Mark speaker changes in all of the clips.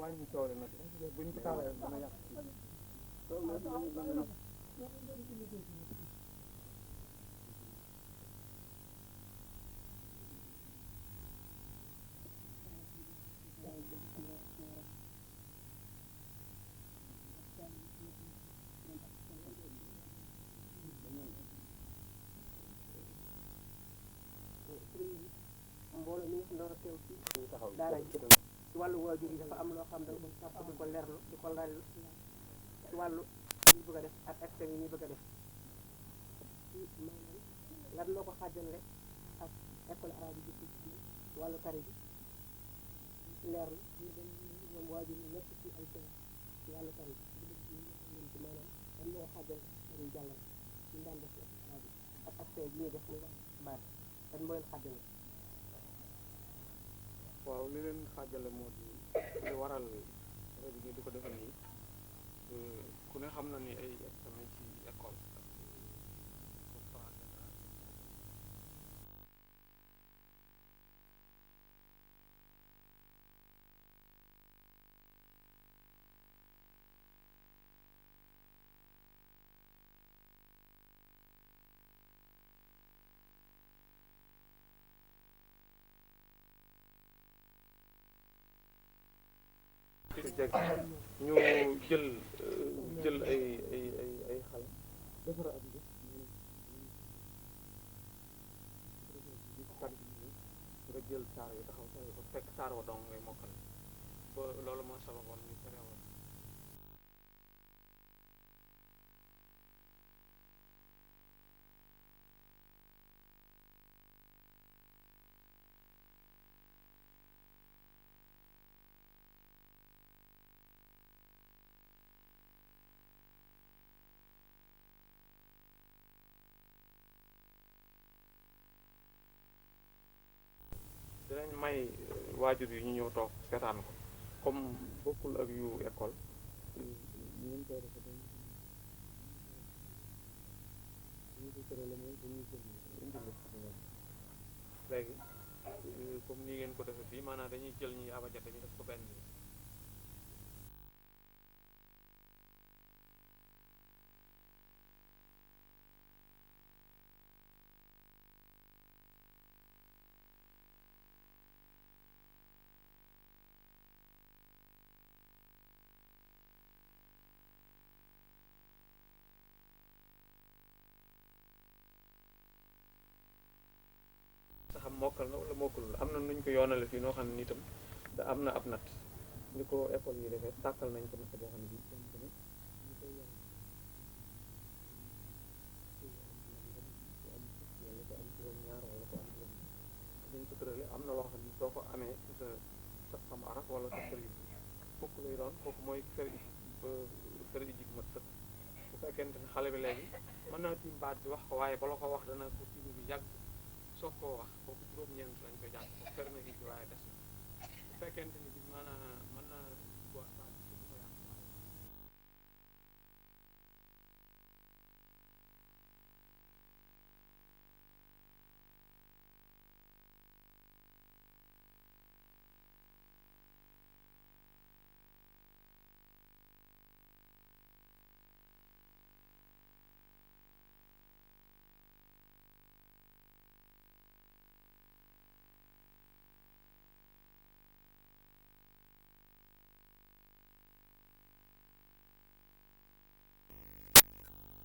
Speaker 1: wàññi coow li nag buñ ko taalee dana yàq
Speaker 2: mbooloo mi nga xam ne war a teew ci daara ji ci wàllu waajur yi dafa am loo xam ne dañ sax di ko leerlu di ko laaj ci wàllu ñu bëgg a def ak externe yi ñu bëgg a def maanaam lan moo ko xaajale ak école arabe yi ci wàllu tari bi leerlu ñu dem ñoom waajur yi nekk ci ay seen ci wàllu tari bi ci maanaam lan moo ko xaajale dañuy jàllal ñu daan def arabe yi ak externe yi ñuy def muy baat lan moo leen xaajale.
Speaker 1: waaw li leen xaajale moo di li waral rajo bi di ko defal nii ku ne xam na ni ay examen ci école ñu jël ay xale defar ab nga jël saar yi taxaw saar yi ba fekk saar wa dong ngay mokkal ba loolu moo sababoon ñu terewoon dinañ may waajur yi ñu ñëw toog seetaan ko comme bokkul ak yu école ñun koy defe dañu ko tërale mooy dañuy jël indi léegi comme nii ngeen ko defe fii maanaam dañuy jël ñi abajate ñu def ko benn xam mokkal na wala mokkalul am na nuñ ko yoonale fii noo xam ne itam da am na ab nat ni ko école yi defee tàkkal nañ ko natt boo xam ne bii kenn ku ne ñu koy yoon ko am wala ko am juróom-ñaar wala ko am juróom dañ ko tërale am na loo xam ne soo ko amee ci sa xam araf wala sa kër yi fokk lay doon kooku mooy kër yi jig mat sëkk bu fekkente ne xale bi léegi mën naa tiim baat bi wax ko waaye bala ko wax dana ko tiim bi yàgg soog koo wax kooku juróom-ñeent lañ koy jàng ko fer na gi waaye des na bu fekkente ni bi mën naa wax baat bi ko yàq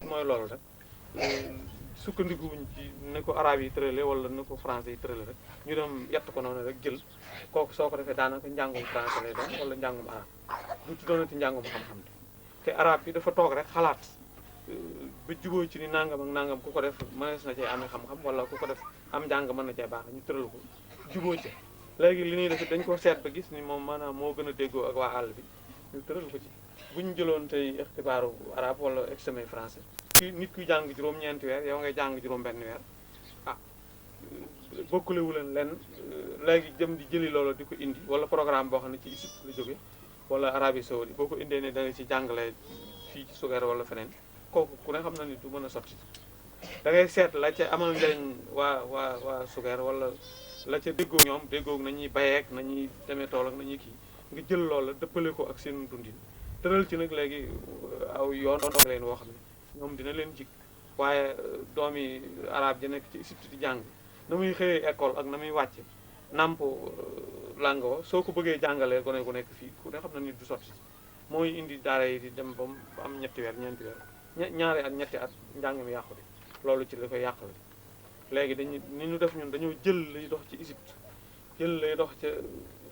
Speaker 1: mooy loolu rek sukkandiku wuñ ci ne ko arabe yi tërale wala ne ko français yi tërale rek ñu dem yett ko noonu rek jël kooku soo ko defee daanaka njàngum français lay doon wala njàngum arabe du ci doonati njàngum xam-xam te arabe bi dafa toog rek xalaat ba jubóo ci ni nangam ak nangam ku ko def mënees na cee amee xam-xam wala ku ko def am njàng mën na cee baax ñu tëral ko jubóo ci léegi li ñuy def dañ ko seet ba gis ni moom maanaam moo gën a déggoo ak waa àll bi ñu tëral ko ci bu ñu jëloon tey ixtibaaru arabe wala examen français ki nit kuy jàng juróom-ñeenti weer yow ngay jàng juróom-benn weer ah bokkulewu leen lenn léegi jëm di jëli loolu di ko indi wala programme boo xam ne ci Égypte la jóge wala Arabie Saoudite boo ko indee ne da nga ci jàngale fii ci Sugeer wala feneen kooku ku ne xam na ni du mën a sotti da ngay seet la ca amal njëriñ waa Sugeer wala la ca déggoo ñoom déggoo nañuy bayeek nañuy demee tool ak nañuy kii nga jël loola dëppale ko ak seen dundin tëral ci nag léegi aw yoon leen woo xam ne ñoom dina leen jig waaye doomi arab ji nekk ci Égypte di jàng na muy xëyee école ak na muy wàcce nàmp langue wa soo ko bëggee jàngalee gone gu nekk fii ku ne xam na nit du sotti mooy indi daara yi di dem ba mu am ñetti weer ñeenti weer ñaari at ñetti at njàng mi yàqu di loolu ci li koy yàqal léegi dañu ni ñu def ñun dañoo jël lay dox ci Égypte jël lay dox ca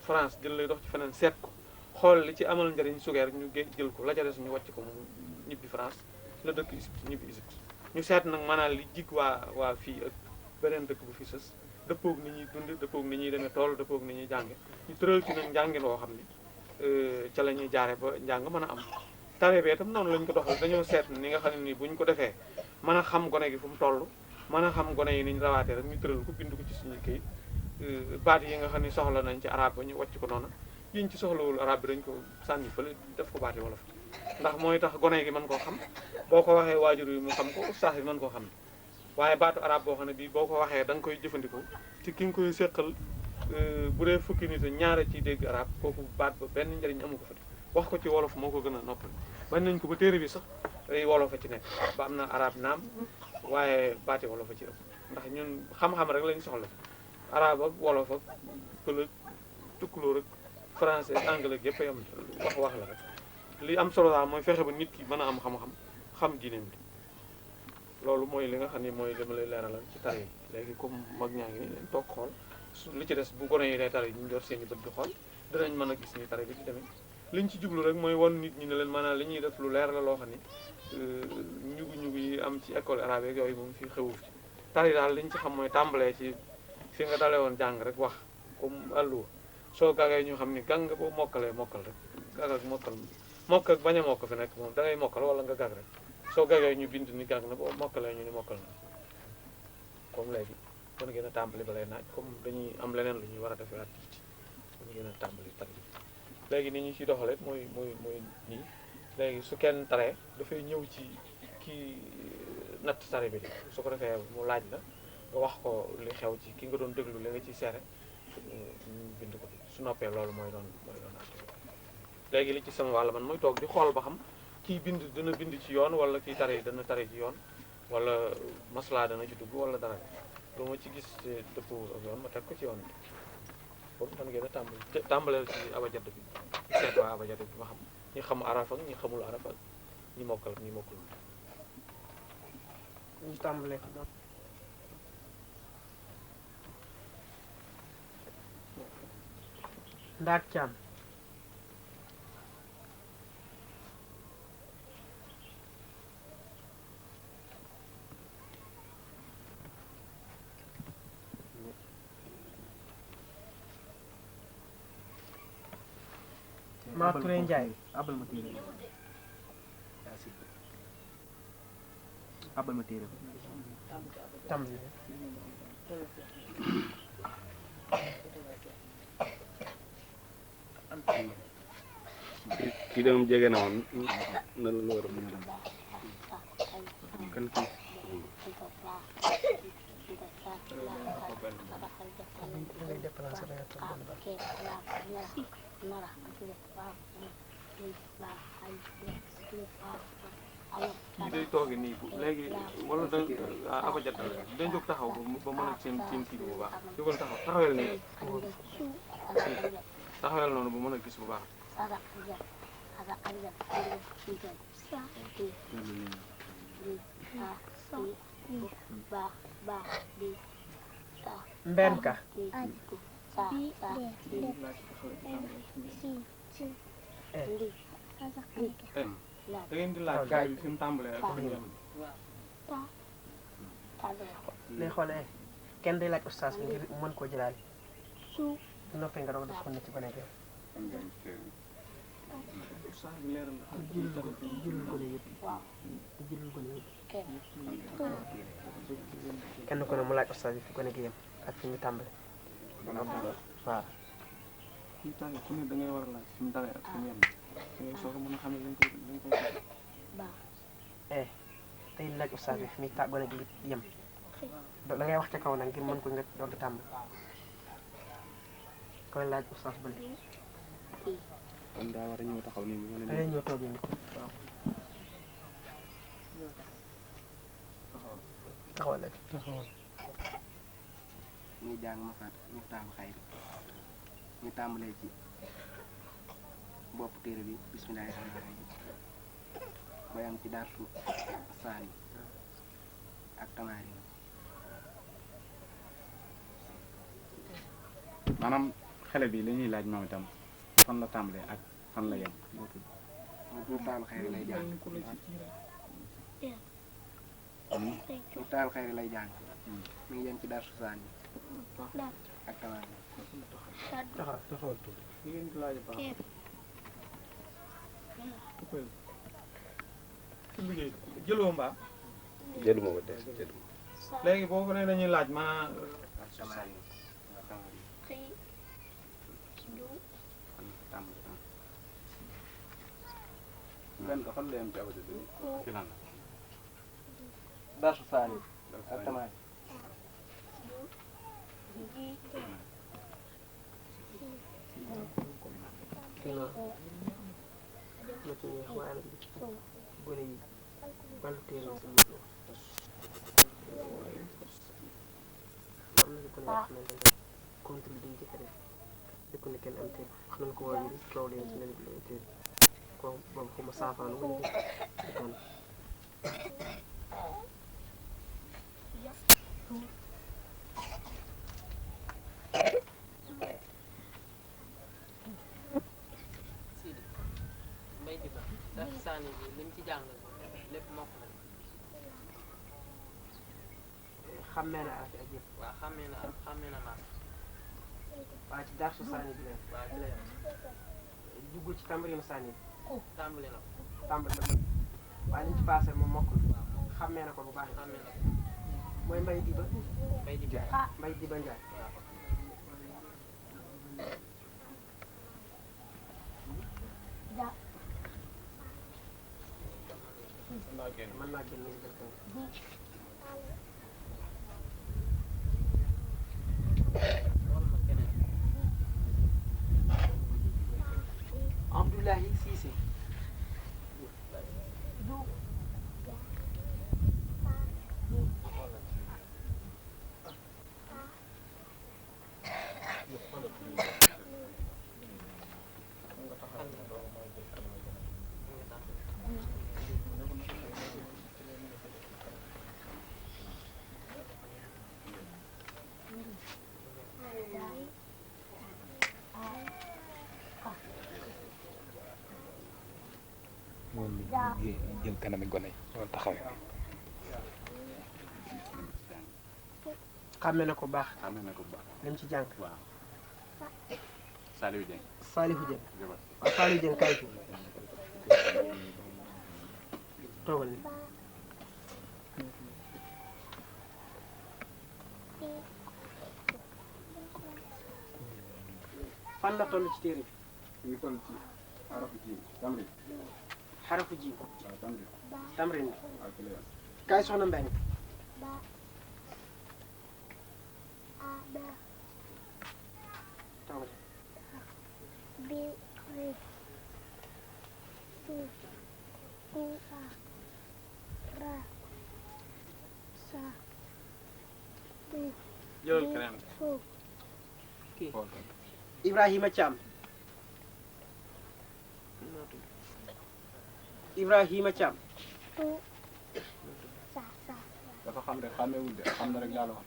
Speaker 1: France jël lay dox ci feneen seet ko xool li ci amal njëriñ sugeer ñu jël ko la ca des ñu wàcc ko mu ñibbi France la dëkk Égypte ñibbi Égypte ñu seet nag maanaam li jig waa fii ak beneen dëkk bu fi sës dëppoog ni ñuy dund dëppoog ni ñuy demee tool dëppoog ni ñuy jànge ñu tëral ci nag njàngin woo xam ni ca la ñuy jaare ba njàng mën a am tare bee itam noonu lañ ko doxal dañoo seet ni nga xam ne nii buñ ko defee mën a xam gone gi fu mu toll mën a xam gone yi ni ñu rawaatee rek ñu tëral ko bind ko ci suñu kayit baat yi nga xam ne soxla nañ ci arab ba ñu wàcc ko noonu yiñ ci soxlawul arab bi dañ ko sànni fële def ko baati wolof ndax mooy tax gone gi mën koo xam boo ko waxee waajur yi mu xam ko ustaas yi mën koo xam waaye baatu arab boo xam ne bii boo ko waxee da nga koy jëfandikoo ci ki nga koy séqal bu dee fukki nit ñaare ci dégg arab kooku baat ba benn njëriñ amu ko fa wax ko ci wolof moo ko gën a noppali bañ nañ ko ba téere bi sax ay wolof a ci nekk ba am na arab naam waaye baati wolof a ci ëpp ndax ñun xam-xam rek lañ soxla arab ak wolof ak pël ak tukkulóor ak français anglais yëpp a yam wax la rek li am solo daal mooy fexe ba nit ki mën a am xam-xam xam diineem bi loolu mooy li nga xam ne mooy li ma lay leeralal ci tari yi léegi comme mag ñaa ngi ni leen toog xool li ci des bu gone yi dee tari yi ñu door seen i bët di xool dinañ mën a gis ni tari bi di demee liñ ci jublu rek mooy won nit ñi ne leen maanaam li ñuy def lu leer la loo xam ni ñugu yi am ci école arabe yeeg yooyu moom fii xewul ci tari daal liñ ci xam mooy tàmbalee ci fi nga dalee woon jàng rek wax comme àlluwa soo gagee ñu xam ni gang nga boo mokkalee mokkal rek gag ak mokkal mokk ak bañ a mokk fi nekk moom da ngay mokkal wala nga gag rek soo gagee ñu bind ni gag na boo mokkalee ñu ni mokkal na comme léegi mën ngeen a tàmbali ba lay naaj comme dañuy am leneen lu ñuy war a defee activité mën ngeen a tàmbali tari léegi ni ñu ciy doxalee mooy nii léegi su kenn taree dafay ñëw ci kii natt tari bi su ko defee mu laaj la nga wax ko li xew ci ki nga doon déglu li nga ci seere ñu bind ko su noppee loolu mooy doon activité léegi li ci sama wàll man mooy toog di xool ba xam kiy bind dana bind ci yoon wala kiy tari dana tari ci yoon wala maslaa dana ci dugg wala dara lu ma ci gis dëppoo ak yoon ma teg ko ci yoon bi boobu man ngeen a tàmbaleel ci abajad bi ñu seet waa abajad bi ma xam ñi xam araf ak ñi xamul araf ak ñi mokkal ak ñi mokkul
Speaker 2: ñu tàmbalee Ndaak Caam maa Touré Ndiaye
Speaker 3: abal ma téere abal ma téere
Speaker 2: tàmbali
Speaker 4: kii dem jege na woon na la war a mën kan kii
Speaker 2: ngay déplacé da nga toog benn baax
Speaker 1: kii day tooge nii léegi wala da abajad dañ jóg taxaw ba mën a seen kii bu baax jógal taxawel nii taxawel noonu ba mën a gis bu baax
Speaker 2: Mbenka
Speaker 1: da ngeen di laaj gaay bi fi mu tàmbalee ak fi mu yem
Speaker 2: lay xoolee kenn day laaj ustaas bi ngir mën koo jëlaale bu noppee nga doog def kon ne ci gone gi
Speaker 1: ustaas bi leeral na
Speaker 2: jëlul gone yëpp jëlul gone yëpp kenn ko ne mu laaj ustaas bi fi gone gi yem ak fi ñu tàmbale waaw
Speaker 1: kii tànn ku ne da ngay war a laaj fi mu dalee ak fi mu yem da ngay soog a mën a xam ne dañ koy
Speaker 2: tey laaj ustaas bi fi muy gone gi yem da ngay wax ca kaw nag ngir mën ko nga doog di tàmbale koy laaj ustaas ba
Speaker 4: kon daa war a ñëw taxaw nii mu ne
Speaker 2: da ngay ñëw toog nii waaw taxawal rek taxawal
Speaker 3: ñuy jàng mafaat Miftahul Xayri ñu tàmbalee ci bopp téere bi bismillaahi rahmaani rahiim ba yam ci darsu saani ak tamarin
Speaker 5: maanaam xale bi li ñuy laaj moom itam fan la tàmbalee ak fan la yem.
Speaker 3: Miftahul Xayri lay jàng Miftahul Xayri lay jàng mi ngi yem ci darsu saani ak tamarin
Speaker 2: taxawal tuuti
Speaker 1: li ngeen di laaj baax ci liggéey jëloo mbaa
Speaker 4: jëluma ko des jëluma
Speaker 1: léegi boo ko ne dañuy laaj ma
Speaker 3: ak tamarin
Speaker 4: benn fan la yem ci abadi bi
Speaker 5: ci lan la.
Speaker 3: darsu saani ak tamarin
Speaker 2: kena ma ci ñeex waaye nag gone yi wàllu téere si motlo am na ko ne wax nañ ko contrôle diñ ci def dëkk ne kenn am téere wax nañ ko waajur coow leen si nañ ko lay téere ko boobu xuma saafaanu ko dëkkoon
Speaker 6: mbay di ba daf saani bi lim ci jàng lépp mokk na
Speaker 2: xammee na ak yëpp
Speaker 6: waaw xàmmee na maas
Speaker 2: waaye ci darsu saani bi leen
Speaker 6: waaw ci la yem
Speaker 2: duggul ci tambarinu saani bi
Speaker 6: tàmbali na ko
Speaker 2: tàmbali na ko waaye liñ ci passé moom mokkul xammee na ko bu baax
Speaker 6: xàmmee na ko
Speaker 2: mooy mbay di ba
Speaker 6: mbay di ba
Speaker 2: mbay di ba njaay
Speaker 6: waaw
Speaker 2: mën naa génn ñu dem tamit
Speaker 6: wala ma keneen
Speaker 2: Abdoulahi Cissé
Speaker 5: moom jël kanami gone yi loolu taxawee.
Speaker 2: xàmmee na ko baax
Speaker 5: xamee na ko bu baax.
Speaker 2: lim ci jàng
Speaker 5: waaw Saliou Dieng.
Speaker 2: Salihu Dieng
Speaker 5: jëbal.
Speaker 2: waaw Salihu Dieng kay fi toogal ni fan la toll ci téere bi
Speaker 4: ñu toll ci arafu ji tamri
Speaker 2: xarafu ji
Speaker 4: waaw tamri
Speaker 2: tamrin bi
Speaker 4: waaw ci la yem
Speaker 2: kaay soxna Mbeng toogal
Speaker 1: jëlal keneen
Speaker 2: Ibrahima Thiam Ibrahima Thiam
Speaker 4: dafa xam rek xàmmeewul de xam na rek yàlla wax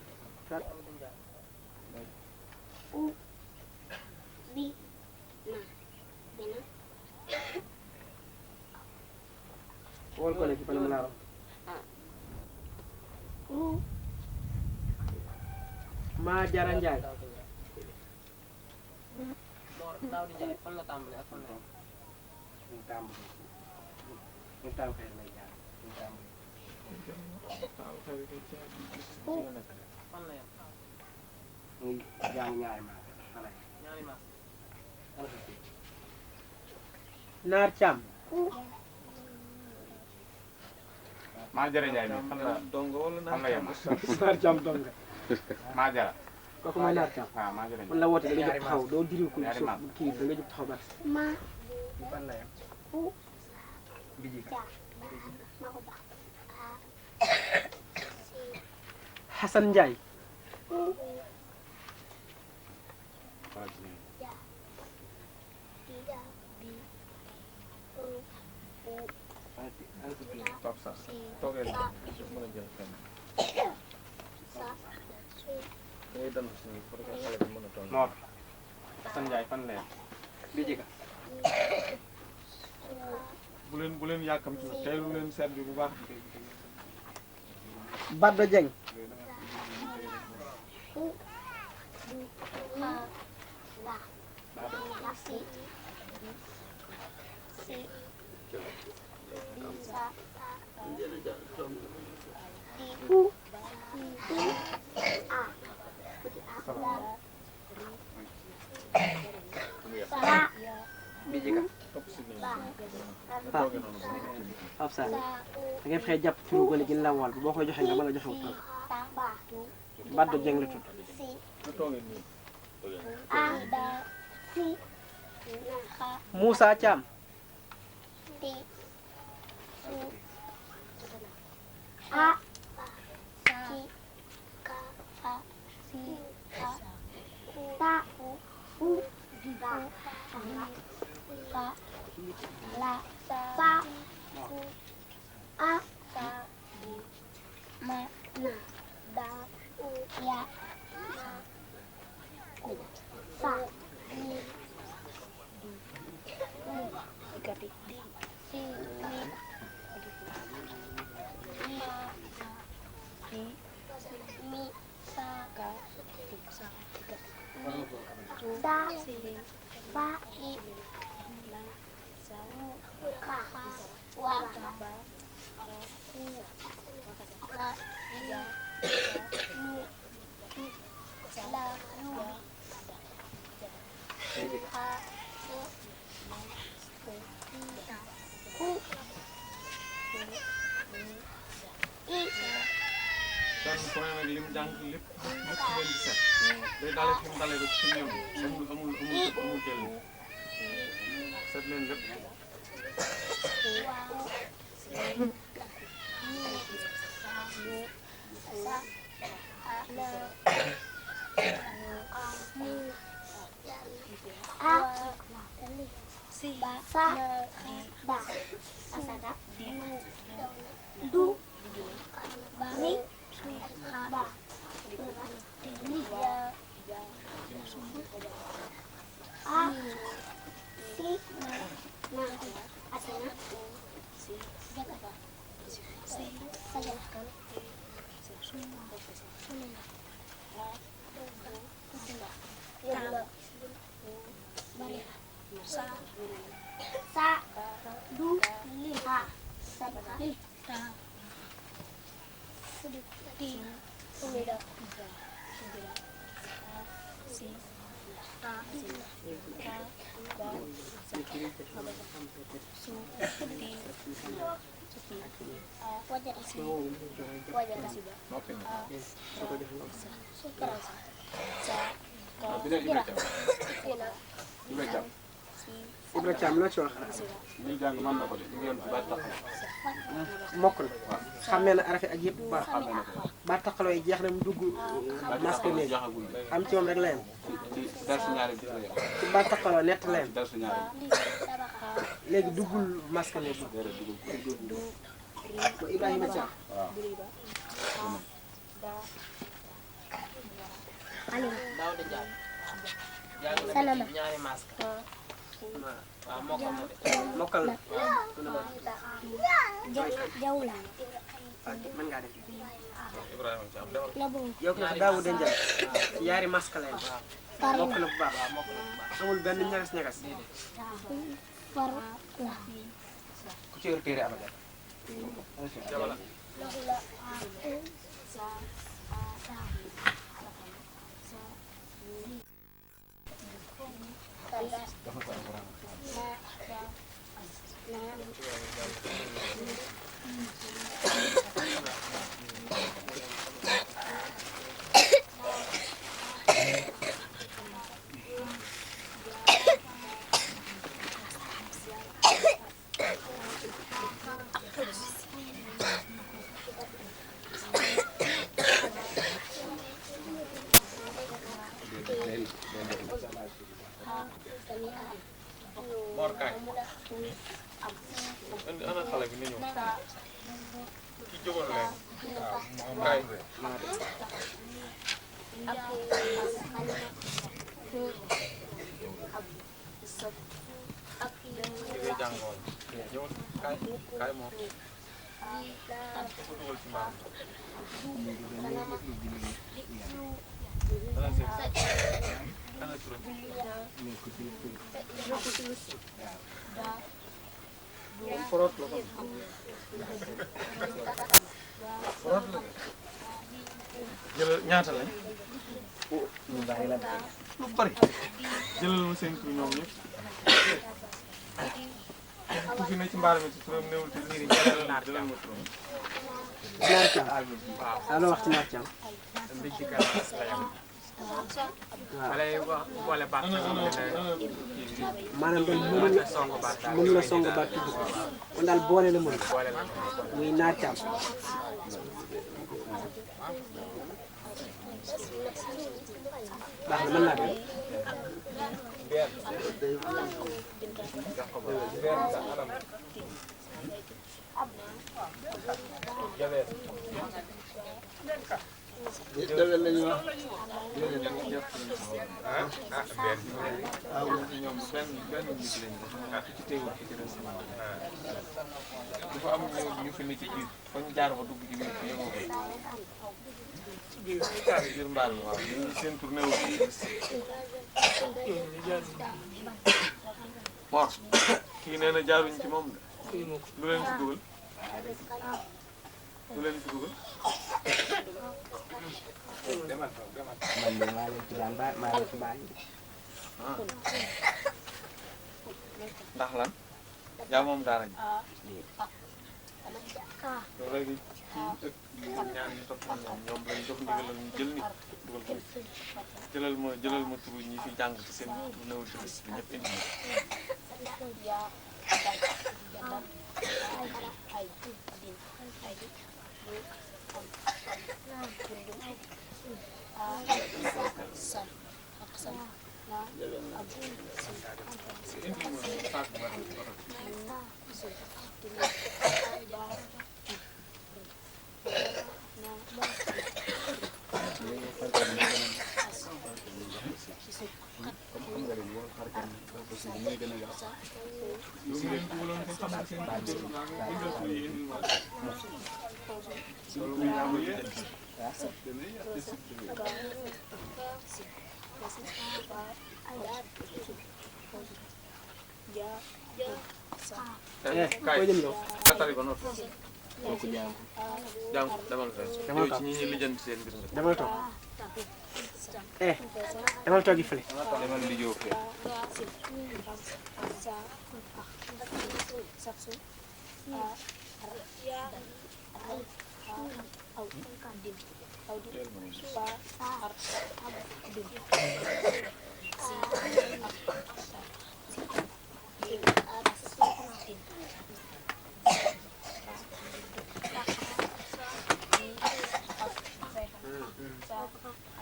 Speaker 2: wol ko ne ci kanam laa wax maa jara Njaay
Speaker 6: daaw di jaay fan la tàmbali ak fan la yem
Speaker 3: ñu tàmbali Miftahul Xayri lay jàng ñu tàmbali
Speaker 6: fan la yem
Speaker 3: muy jàng ñaari maas xale
Speaker 6: ñaari maas
Speaker 2: Naar Thiam
Speaker 5: maa jara Njaay mi fan la
Speaker 1: dongo wala
Speaker 5: fan la yem.
Speaker 2: Naar Thiam dong
Speaker 5: maa jara.
Speaker 3: kooku mooy naar caam
Speaker 5: waaw maa ngi leen
Speaker 3: man la woote da nga jóg taxaw doo diriw ko
Speaker 5: ñaari
Speaker 3: suuf
Speaker 5: maam.
Speaker 3: kii da nga jóg taxaw ba
Speaker 7: ban la yam biji ka
Speaker 3: Xasan Njaay
Speaker 1: toog sax toogee mën a jël kenn da ngay dem si pour que xale bi mën a toog.
Speaker 5: Mor Xasan Njaay fan leen
Speaker 7: biji ka
Speaker 1: bu leen yàkkamti nag teelu leen seet bi bu baax.
Speaker 3: Baddo Jeng
Speaker 7: biji ka
Speaker 1: topp si nii.
Speaker 3: Pape
Speaker 1: toogee noonu ba mu
Speaker 3: Pape Sarr da ngay fexe jàpp ci lu gën gi la wal boo koy joxe nga mën a joxe wu Baddo Jeng la tudd
Speaker 1: nga toogee nii.
Speaker 3: Moussa Thiam
Speaker 1: kenn ku ne nag lim jàng lépp lépp leen di seet day dalee fi mu dalee ba ci ñoom amul jël seet leen lépp. Ibra Thiam loo ci wax
Speaker 4: lii jàng mën na ko de ngeen ba tax
Speaker 3: mokk na xàmmee na arafe ak yëpp bu baax
Speaker 4: xam na ko
Speaker 3: ba taxaloo yi jeex na mu dugg masque léegi
Speaker 4: jaxagul
Speaker 3: am ci moom rek la yem
Speaker 4: ci darsu ñaari bi la yem
Speaker 3: ci ba taxaloo nett la yem
Speaker 4: darsu ñaari
Speaker 3: léegi duggul masque léegi
Speaker 4: bi dugul
Speaker 3: ba Ibrahima Thiam
Speaker 6: daaw de jàng jàng na ñaari masque waaw mokkal na de
Speaker 3: mokkal na
Speaker 2: jawla
Speaker 3: mën ngaa def
Speaker 1: Ibrahima Thiam demal.
Speaker 3: yow ki dafa Daawuda Njaay yaari masque la yem mokk na bu baax amul benn ñagas ñagas
Speaker 7: ku ci yor téere abadan
Speaker 1: Jabala. Mor kaay ana xale bi na ñëw ki jógoon leen kaay ngay jàngoon ñëwal kaay kaay moom ko dugal ci mbaam ana seen ana turam forot la ko forot la jëlal ñaata lañ
Speaker 3: ñu bàyyi la
Speaker 1: lu bari jëlal ma seen tur ñoom ñëpp ku fi ne ci mbaar mi ci turam néewul ci liiri jëlal ma turam
Speaker 3: Naar Thiam allo wax ci Naar Thiam maanaam daal mënu la song baat tudd ko kon daal boole la mën muy Naar Thiam baax na mën naa dem
Speaker 4: Dawel la ñuy wax.
Speaker 1: ñoom benn nit lañ ci teewul ci des dafa am ñu fi ne ci biir fa ñu jaar ba dugg ci biir fi yëngoo ci biir mbaar mi waaw ñu seen tournée wu Mor kii nee na jaaruñ ci moom de lu leen ci dugal lu leen ci dugal
Speaker 3: man de maa leen ci daan maa leen ci bàyyi
Speaker 1: ndax lan yaa moom daara ji loolu rek kii ak ñaar ñi topp ñoom lañ jox ndigal ñu jël nit dugal ko jëlal ma turu ñi fi jàng ci seen tur newul ci liste bi ñëpp indi
Speaker 3: kay jëm yow
Speaker 1: katari ba noppi
Speaker 3: kooku jàng
Speaker 1: jàng demal fee
Speaker 3: Demal
Speaker 1: yow ci ñi ñi lijjanti seen mbir nga
Speaker 3: demal toog demal toogi fële
Speaker 1: demal lijjoo fee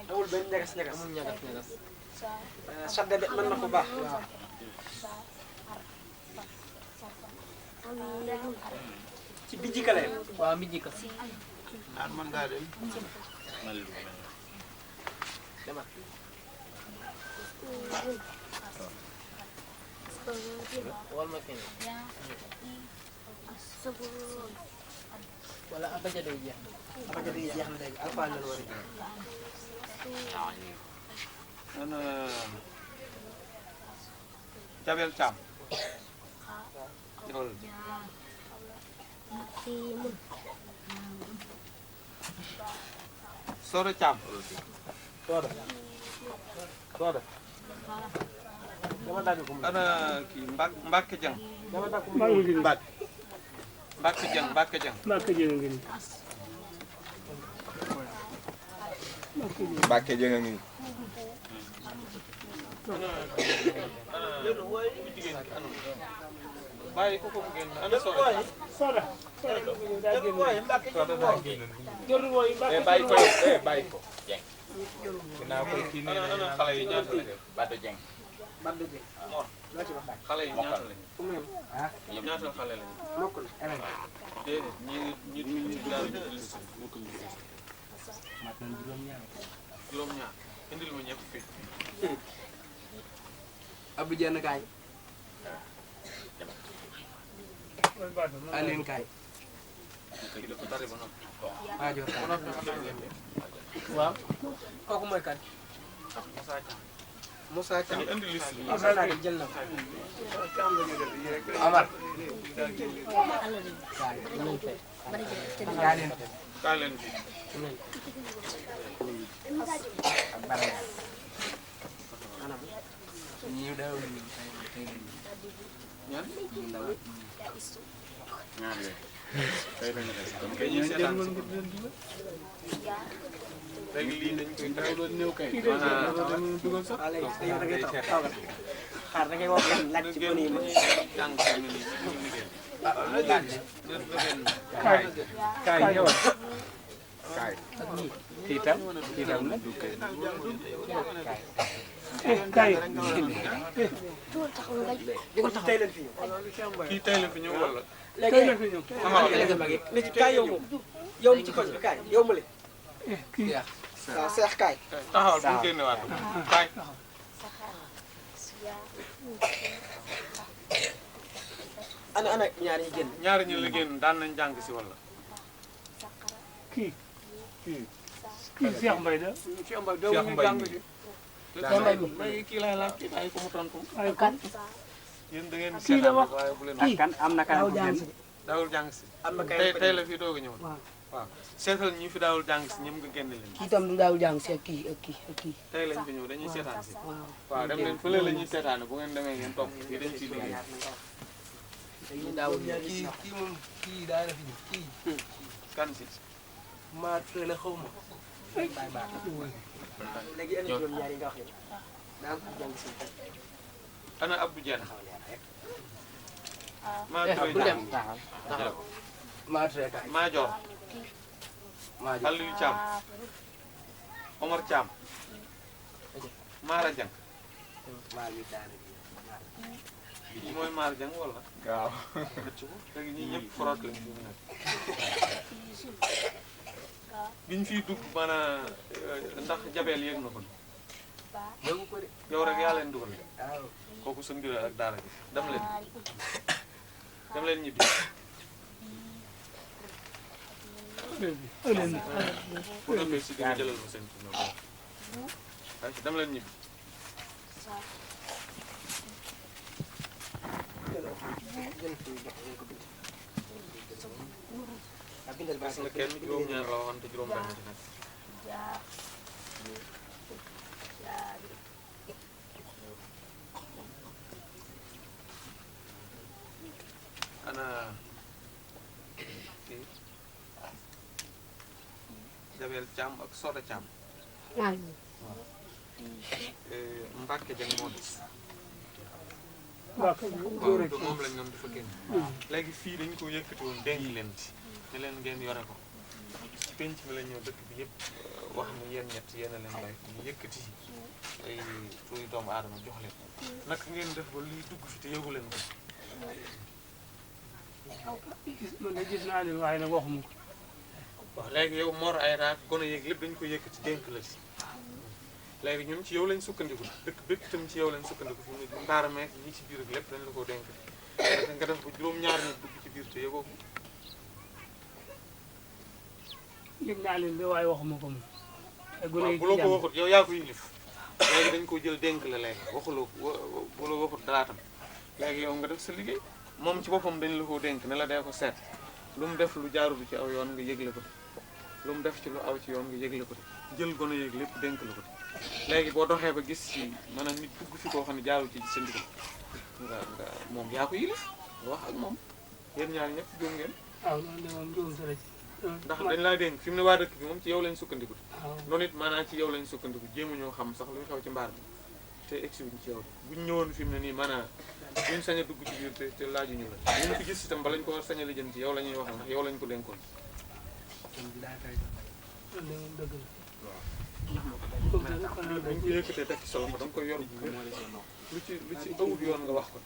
Speaker 3: amul benn ñagas
Speaker 6: amul ñagas
Speaker 3: sadda de mën na ko baax ci bijji kale
Speaker 6: waaw mi jikko
Speaker 4: Man ngaa dem.
Speaker 6: demal wal ma kenn wala abaja day jeex
Speaker 3: abaja day jeex na léegi alpha la war
Speaker 1: ana Jabel Thiam ñëwal Soro Thiam
Speaker 3: Sooda dama dagg ko
Speaker 1: ana kii Mbacke Dieng
Speaker 3: dama dagg ko
Speaker 1: Mbacke Dieng
Speaker 8: Mbacke Dieng a ngi
Speaker 1: bàyyi ko mu génn ana Soro
Speaker 8: bàyyi ko bàyyi ko Dieng ginnaaw koy kii nee na
Speaker 1: ana xale yi ñaata la
Speaker 8: Bado Dieng
Speaker 3: Badou Dieng
Speaker 7: Mor
Speaker 3: loo ci wax daal
Speaker 1: xale yi ñaata lañu
Speaker 3: fu mu yem ah
Speaker 1: ñaata xale lañu
Speaker 3: mokk na élève
Speaker 1: déedéet ñi daal di liste
Speaker 3: mat nañ juróom-ñaar
Speaker 1: juróom-ñaar indil ma ñëpp fii
Speaker 3: Abdou Dieng kaay Aline kaay
Speaker 1: kii dafa tari ba noppi
Speaker 3: Maajoor kaay
Speaker 1: ba noppi xam nañ leen de
Speaker 3: waaw kooku mooy kan
Speaker 1: Moussa Thiam
Speaker 3: Moussa Thiam
Speaker 1: ñu indi liste bi
Speaker 3: Moussa Thiam jël na ko Omar kaay yaa leen
Speaker 1: kaa leen fii
Speaker 3: ak Bara anam ñi daw ñu tey
Speaker 1: ñan
Speaker 3: ñu ndaw
Speaker 5: ñaar yooyu tey lañu des donc
Speaker 1: kay ñuy seetaan si léegi lii dañ koy tere
Speaker 4: doon ñëw kay
Speaker 1: maanaam
Speaker 4: dugal sax
Speaker 3: léegi da ngay taw xaar da ngay wax leen laaj ci
Speaker 1: ngeen
Speaker 3: bëri yi
Speaker 1: jàng si ñu nii ñu liggéey
Speaker 3: laaj
Speaker 5: kaay ñëwal kaay kii tam nag
Speaker 3: tey leen fii
Speaker 1: kii tey la fi ñëw wala
Speaker 3: léegi li ci kaay yow moom yow mi ci koñ bi kaay yow ma le waaw seex kaay
Speaker 1: taxawal bu ñu génnewaat kaay
Speaker 3: ana ñaari ñi génn
Speaker 1: ñaari ñu liggéey daan nañ jàng si wala
Speaker 9: kii Cheikh Mbaye da
Speaker 1: Cheikh Mbaye dawul ñu jàng si may kii lay laaj kii bàyyi ko mu tontu
Speaker 9: ay kan
Speaker 1: yéen da ngeen
Speaker 9: kii la wax
Speaker 1: waaye bu leen
Speaker 9: kii
Speaker 5: kan am na kan bu génn
Speaker 1: daawul jàng si
Speaker 3: am na
Speaker 1: tey
Speaker 3: kay
Speaker 1: tey la fi doog a ñëw waaw seetal ñi fi daawul jàng si ñoom nga génne leen
Speaker 2: kii tam du daawul jàng si ak kii ak kii ak kii.
Speaker 1: tey lañ fi ñëw dañuy seetaan si
Speaker 2: waaw
Speaker 1: waaw dem leen fële la ñuy seetaane bu ngeen demee ngeen topp fii dañ ciy liggéey
Speaker 3: dañuy daawul kii moom kii daa def ni kii
Speaker 1: kan si
Speaker 3: maa tële xaw ma bàyyi baax léegi indi juróom ñaari nga wax ni daa ko jàng si
Speaker 1: ana Abdou Dieng maa
Speaker 3: bu
Speaker 1: Touré
Speaker 3: dem maa tële kaay
Speaker 1: maa Dior
Speaker 3: maa jox
Speaker 1: Aliou Thiam Omar Thiam Mara Dieng
Speaker 3: maa li daane
Speaker 1: kii mooy Mara Dieng wala
Speaker 5: waaw
Speaker 1: léegi ñii ñëpp forot lañ fi mu nekk biñ fiy dugg maanaam ndax jabeel yëg na ko
Speaker 3: yëgu ko de
Speaker 1: yow rek yaa leen dugal
Speaker 3: waaw
Speaker 1: kooku sa mbir ak daara ji dem leen ñibbi bu noppee si dina jëlal ma seen tur ay dem leen ñibbi
Speaker 3: jël fi jox leen ko bind ak bindal
Speaker 1: gis nga kenn juróom-ñaar la waxoon te juróom-benn ci nekk ana kii Jabel Thiam ak Soda Thiam Mbacke Dieng moo des waaw te moom lañ ñoom dafa génn léegi fii dañ ko yëkkati woon denc leen ci ne leen ngeen yore ko ci penc mi la ñëw dëkk bi yëpp wax ne yéen ñett yéen a leen lay ñu yëkkati ay tuuti doomu aadama jox leen naka ngeen def ba luy dugg fi te yëgu leen ko
Speaker 9: man de gis naa ne waaye nag waxuma ko
Speaker 1: waaw léegi yow Mor ay raak gone yeeg lépp dañ ko yëkkati dénk la ci léegi ñun ci yow lañ sukkandiku dëkk bépp itam ci yow lañ sukkandiku fi mu mbaara meek ñi ci biir ak lépp dañ la ko dénk nga def ba juróom-ñaar nit dugg ci biir te yëgoo ko
Speaker 9: yëg naa leen de waaye waxuma ko moom ay gone
Speaker 1: waaw
Speaker 9: yi
Speaker 1: bu la ko waxut yow yaa ko yilif léegi dañ ko jël dénk la léegi waxuloo bu la waxut dalaatam léegi yow nga def sa liggéey moom ci boppam dañ la ko dénk ne la dee ko seet lu mu def lu jaarul ci aw yoon nga yëgle ko lu mu def ci lu aw ci yoon nga yëgle ko jël gone yeeg lépp dénk la ko léegi boo doxee ba gis ci maanaam nit dugg fi koo xam ne jaarul ci sa ndigal nga moom yaa ko yilif nga wax ak moom yéen ñaar ñëpp jóg ngeen
Speaker 9: waaw noonu de moom jógum sa la ci
Speaker 1: ndax dañ laa dénk fi mu ne waa dëkk bi moom ci yow lañ sukkandiku
Speaker 9: waaw
Speaker 1: noonu it maanaam ci yow lañ sukkandiku jéemu ñoo xam sax luy xew ci mbaar mi te egsi wuñ ci yow buñ ñëwoon fi mu ne nii maanaam duñ sañ a dugg ci biir te laajuñu la ñu fi gis itam ba lañ ko sañ a lijjanti yow la ñuy wax ndax yow lañ ko dénkoon
Speaker 9: loolu de moom dëgg la
Speaker 1: buñ ko yëkkatee teg ci sa loxo da nga koy yor bu wér lu ci awut yoon nga wax ko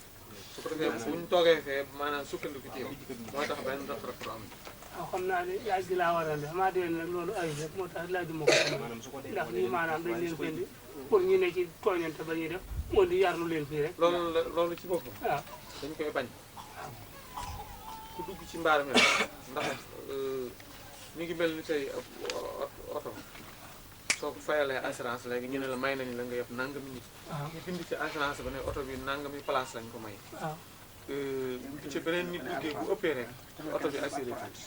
Speaker 1: su ko defee buñ toogee fee maanaam sukkandiku ci yow mooy tax benn rafet du am.
Speaker 9: waaw xam naa ne yaay gi laa war a def maa dee nag loolu ay rek moo tax laajuma ko ndax ñii maanaam dañ leen fendi pour ñu ne ci tooñante ba ñuy def moo di yarlu leen fii rek.
Speaker 1: loolu ci boppam.
Speaker 9: waaw
Speaker 1: dañ koy bañ ku dugg ci mbaar mi rek ndax mi ngi mel ni tey oto soo ko fayalee assurance léegi ñu ne la may nañ la nga yëpp nangami nit. ñu bind ci assurance ba ne oto bi nangami place lañ ko may. bu ci beneen nit liggéey bu ëppee rek oto bi assuré tuuti.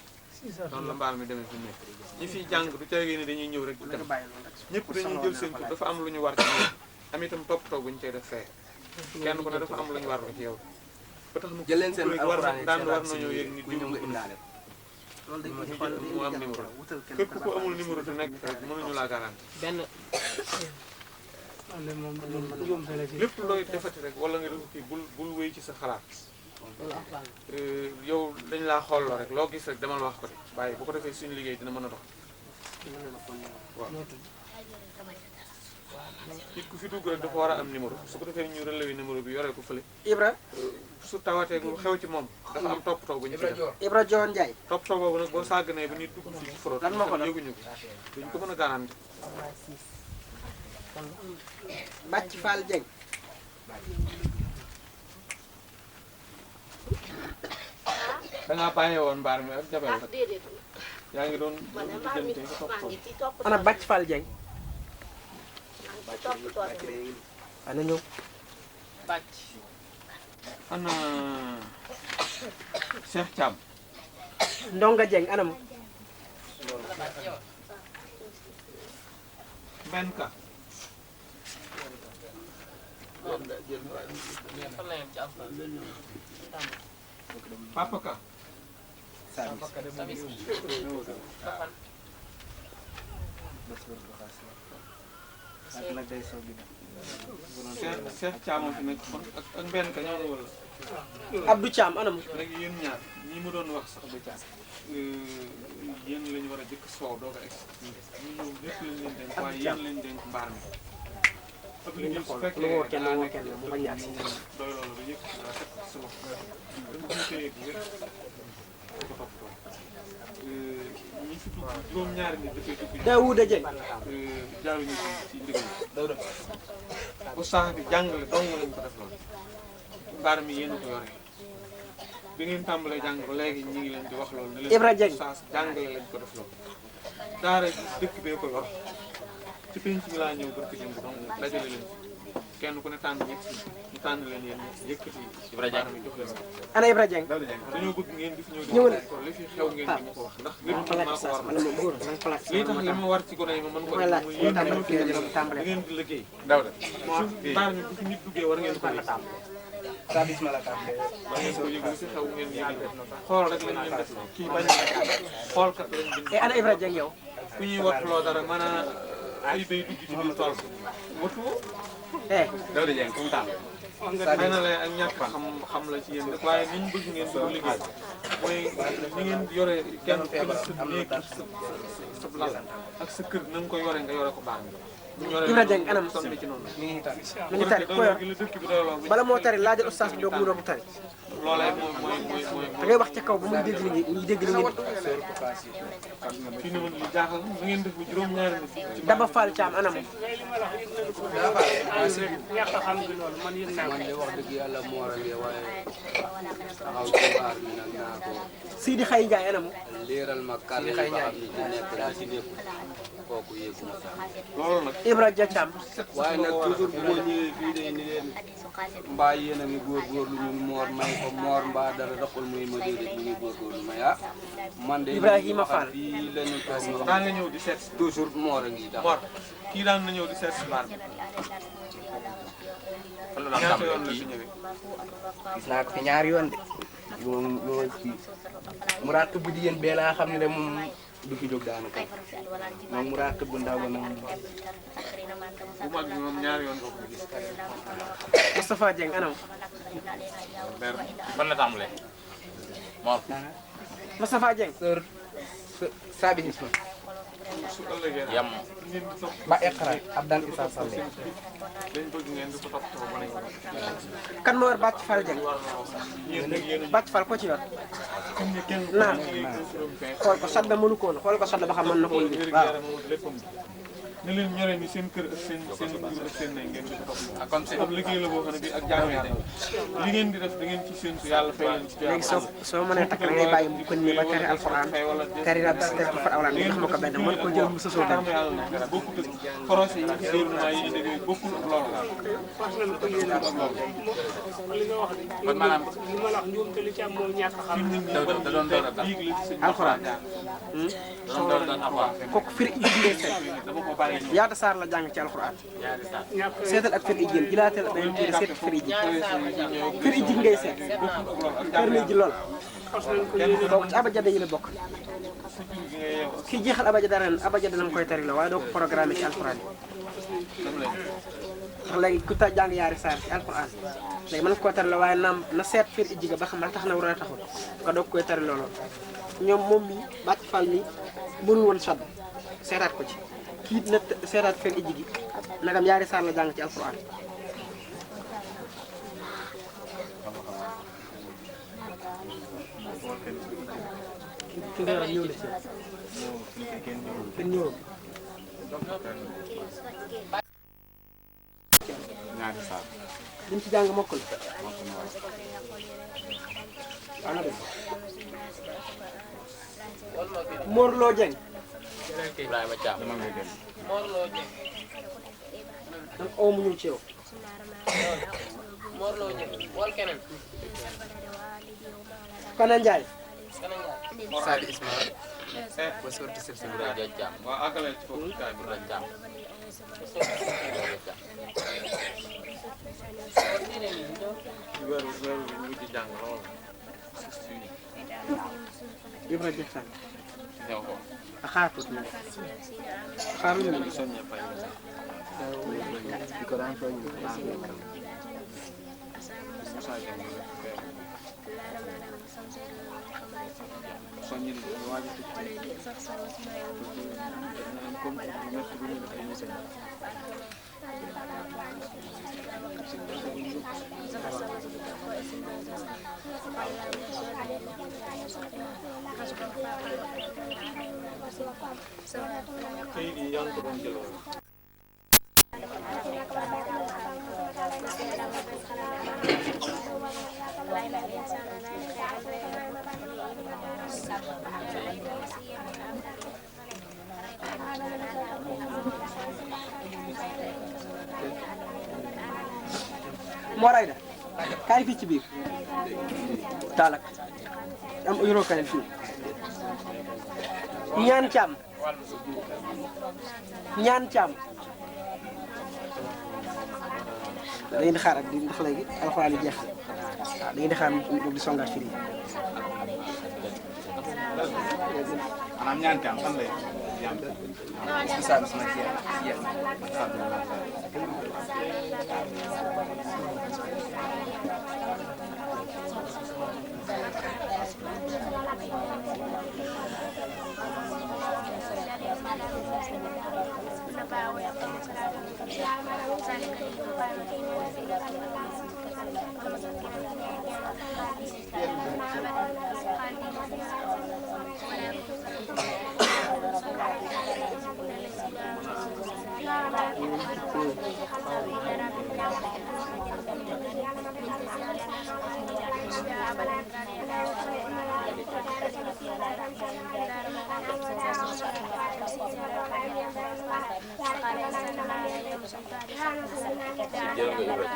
Speaker 1: noonu la mbaar mi demee fi mu nekk ñi fiy jàng du tegee ni dañuy ñëw rek di dem ñëpp dañuy jël seen tur dafa am lu ñu war ci ñoom am itam toppatoo bu ñu cay def fee kenn ku ne dafa am lu ñu war ci yow. ba tax na
Speaker 3: jëleen seen
Speaker 1: daan war nañoo yëg ni diw
Speaker 3: nga indaale loolu dañ ko
Speaker 1: mu am numéro képp ku amul numéro te nekk rek mënuñu laa garanti.
Speaker 6: benn
Speaker 1: lépp looy defati rek wala nga def kii bul wéy ci sa xalaat. yow dañ laa xooloo rek loo gis rek demal wax ko de bàyyi bu ko defee suñu liggéey dina mën a dox. waaw nit ku fi dugg rek dafa war a am numéro su ko defee ñu relevé numéro bi yoree ko fële.
Speaker 3: Ibra
Speaker 1: su tawatee lu xew ci moom dafa am toppatoo bu ñu ci def.
Speaker 3: Ibra Joon Njaay
Speaker 1: toppatoo boobu nag boo sàgganee ba nit dugg fii ci fraude
Speaker 3: lan moo ko
Speaker 1: yëguñu ko duñ ko mën a garanti.
Speaker 3: Bàcc Fall Dieng
Speaker 1: da ngaa bàyyee woon mbaar mi ak jabel rek yaa ngi doon jënte sa toppatoo.
Speaker 3: ana Bàcc Fall Dieng ana ñëw
Speaker 6: bàcc
Speaker 1: ana Cheikh Thiam.
Speaker 3: Ndonga Dieng anam
Speaker 1: benn ka
Speaker 6: fan la yem ci alpha
Speaker 1: Papa Ka.
Speaker 6: sabis
Speaker 1: Cheikh Thiam moo fi nekk kon ak benn ka ñoo wala.
Speaker 3: Abdou Thiam anam
Speaker 1: léegi yéen ñaar ñi mu doon wax sax ba Thiam yéen lañu war a jëkk soow doo ko egg ñu ñëw lépp lañ leen dénk waaye yéen lañ dénk mbaar mi. ab liggéey su fekkee
Speaker 3: lu woo kenn mu bañ a
Speaker 1: doy loolu ba yëg teg sa loxo dañ ko téye bu wér ko toppatoo ñi fi dugg juróom-ñaari nit dafay dugg
Speaker 3: Daouda Dieng
Speaker 1: jaaruñu ci ndigal bu sax bi jàngale dong lañ ko def loolu mbaar mi yéen a ko yore bi ngeen tàmbalee jàng ba léegi ñu ngi leen di wax loolu ne leen
Speaker 3: Ibra Dieng
Speaker 1: saas jàngale lañ ko def loolu daara dëkk bee ko yor ci penc mi laa ñëw barki démb donc dajale leen kenn ku ne tànn ñett ñu tànn leen yéen yëkkati baar mi jox leen
Speaker 3: ana Ibra Dieng
Speaker 1: dañoo bëgg ngeen di fi ñëw
Speaker 3: ñëwal
Speaker 1: li fi xew ngeen di ñu ko wax ndax wér maa ko war
Speaker 3: wala mo góor man place
Speaker 1: lii tax li ma war ci gone yi ma mën ko
Speaker 3: mooy laaj
Speaker 1: def yéen
Speaker 3: tàmbali
Speaker 1: fi
Speaker 3: tàmbali
Speaker 1: ngeen di liggéey daw de baar mi bu fi nit duggee war ngeen ko yëg
Speaker 3: service ma la tàmbali
Speaker 1: war ngeen ko yëg si xew ngeen yëg xool rek lañ leen def kii bañ xool kat lañ bind
Speaker 3: ana Ibra Dieng yow
Speaker 1: ku ñuy wattuloo dara maanaam ay bay dugg ci biir tool wattu daw de jeng comme tàmm xëy na la ak ñàkk xam la ci yéen rek waaye niñ bëgg ngeen di ko liggéey mooy ni ngeen yore kenn sa néeg sa lal ak sa kër na nga ko yore nga yore ko baar mi
Speaker 3: Ibra Dieng anam
Speaker 1: sonn ci noonu
Speaker 3: mi ngi tari ko yor
Speaker 1: la dëkk bi doyloo
Speaker 3: bala moo tari laajal oustaz bi doog mu doog tari
Speaker 1: loolee mooy
Speaker 3: da ngay wax ca kaw ba muy dégg li ñuy dégg li ngeen
Speaker 1: fii ne man li jaaxal na ngeen def bu juróom-ñaari nit ci
Speaker 3: Daba Fall Thiam anam
Speaker 9: ñàkk a xam gi loolu man yëg naa ko.
Speaker 10: man de wax dëgg yàlla moo waree waaye taxaw ci waar bi nag naa ko
Speaker 3: Sidi Xay Njaay anam
Speaker 10: leeral ma kàddu yi nga xam ne ci nekk daa ci nekk kooku yéeguma sax
Speaker 1: loolu nag
Speaker 3: Ibra Dia Thiam
Speaker 10: waaye nag toujours bu ma ñëwee fii day ni leen mbaa yéen a ngi góorgóorlu ñu moor may ko moor mbaa dara raxul muy ma déedéet ñu ngi góorgóorlu may ah man de
Speaker 3: Ibrahima Fall
Speaker 10: fii la ñu toog
Speaker 1: daa nga ñëw di seet
Speaker 10: toujours moor a ngi dax
Speaker 1: Mor kii daan na ñëw di seet si baar bi ñaata yoon la fi ñëwee
Speaker 3: gis naa ko fi ñaari yoon de moom mu raat bu jigéen bee laa xam ne de moom du fi jóg daanaka moom mu raat bu ndaw ba nag
Speaker 1: bu mag bi moom ñaari yoon boo ko gis
Speaker 3: Moustapha Dieng anam
Speaker 7: ban la tàmbalee Mor
Speaker 3: Moustapha Dieng
Speaker 10: sër saabi gis ma
Speaker 1: su ëllëgee
Speaker 7: yam
Speaker 1: ngeen di topp
Speaker 3: ba iqra abdan isa salli
Speaker 1: dañ bëgg ngeen di ko toppatoo ba nañ
Speaker 3: kan moo yor bàcc fal jëng
Speaker 1: yéen nag yéen
Speaker 3: bàcc fal ko ci yor
Speaker 1: comme ni kenn
Speaker 3: naan xool ko sadda mënu ko woon xool ko sadda ba xam mën na ko indi waaw
Speaker 1: léppam ne leen ñoree ni seen kër ak seen jur ak seen nay ngeen di ko topp
Speaker 7: comme c'est
Speaker 1: comme liggéey la boo xam ne bii ak jaamu yàlla li ngeen di def da ngeen ci séntu yàlla fay leen ci
Speaker 3: léegi soo mënee takk da ngay bàyyi mu kon nii ba tari alquran tari na bis def ko far awlaan nga xam ko benn mën ko jël mu sosoo dem
Speaker 1: jaamu yàlla nag bokkut ak projet yi gouvernement yi indi yooyu bokkul ak loolu
Speaker 9: fas nañ ko yéene li nga wax de
Speaker 7: kon maanaam
Speaker 9: li ma la wax ñoom te li ci am mooy ñàkk a xam
Speaker 7: da doon doon daal
Speaker 1: yéeg la ci seen
Speaker 3: alquran
Speaker 7: doon doon avoir
Speaker 3: kooku firi ijji ngay seet
Speaker 1: dama ko bàyyi
Speaker 3: ñaata saar la jàng ci alquran
Speaker 7: ñaari sax
Speaker 9: ñàkk
Speaker 3: seetal ak firi ijji jilaatal dañu téere seet firi ijji firi ijji ngay seet firi ijji lool
Speaker 9: fas nañ ko yéene
Speaker 3: kooku ci abajada yi la bokk
Speaker 1: gi ngay yeew
Speaker 3: kii jeexal abajada ren abajada lañ koy tari la waaye doo ko programme ci alquran yi ndax léegi ku ta jàng yaari saar ci alquran léegi mën nga koo tari la waaye naam na seet firi ijji ga ba xam la tax na war a taxul nga doog koy tari loolu ñoom moom mi bàcc fal mi mënul woon sodd seetaat ko ci kii na seetaat firi ijji gi nagam yaari saar la jàng ci alquran ki nga ñëw na ci kenn ñëwul
Speaker 5: ñaari saar
Speaker 3: liñ ci jàng mokkul ana dem Mor Lo Dieng
Speaker 7: Ibrahima Thiam
Speaker 5: dama ngay dem
Speaker 6: Mor Lo Dieng
Speaker 3: man oo mu ñëw ci yow
Speaker 6: Mor Lo Dieng wol keneen
Speaker 3: Kana Ndiaye
Speaker 6: Kana Ndiaye
Speaker 7: Sadi Ismaël ba sorti sëf si Ibrahima Thiam
Speaker 1: waaw àggale ci foofu kaay bi
Speaker 7: Ibrahima Thiam
Speaker 1: weer bi mujj jàng lool
Speaker 3: Ibrahima Dieng Sall
Speaker 1: ñëw ko
Speaker 3: a xaar tuuti nag xaar lu mu
Speaker 1: soññe fay
Speaker 3: di ko daan soññ
Speaker 1: Moussa Dieng soññi ñu waaj a tëj comme merci bu ñu def ay message kayit yi yaa ngi ko doon jëloon
Speaker 3: Mor Ayda kaay fii ci biir taalak am euro kanel fii ñaan caam da ngeen di xaar ak di ndax léegi alxuraan yi jeex waaw da ngeen di xaar mu di songaat fii
Speaker 5: maanaam ñaan kaam fan lay yam
Speaker 7: Sadi sama kii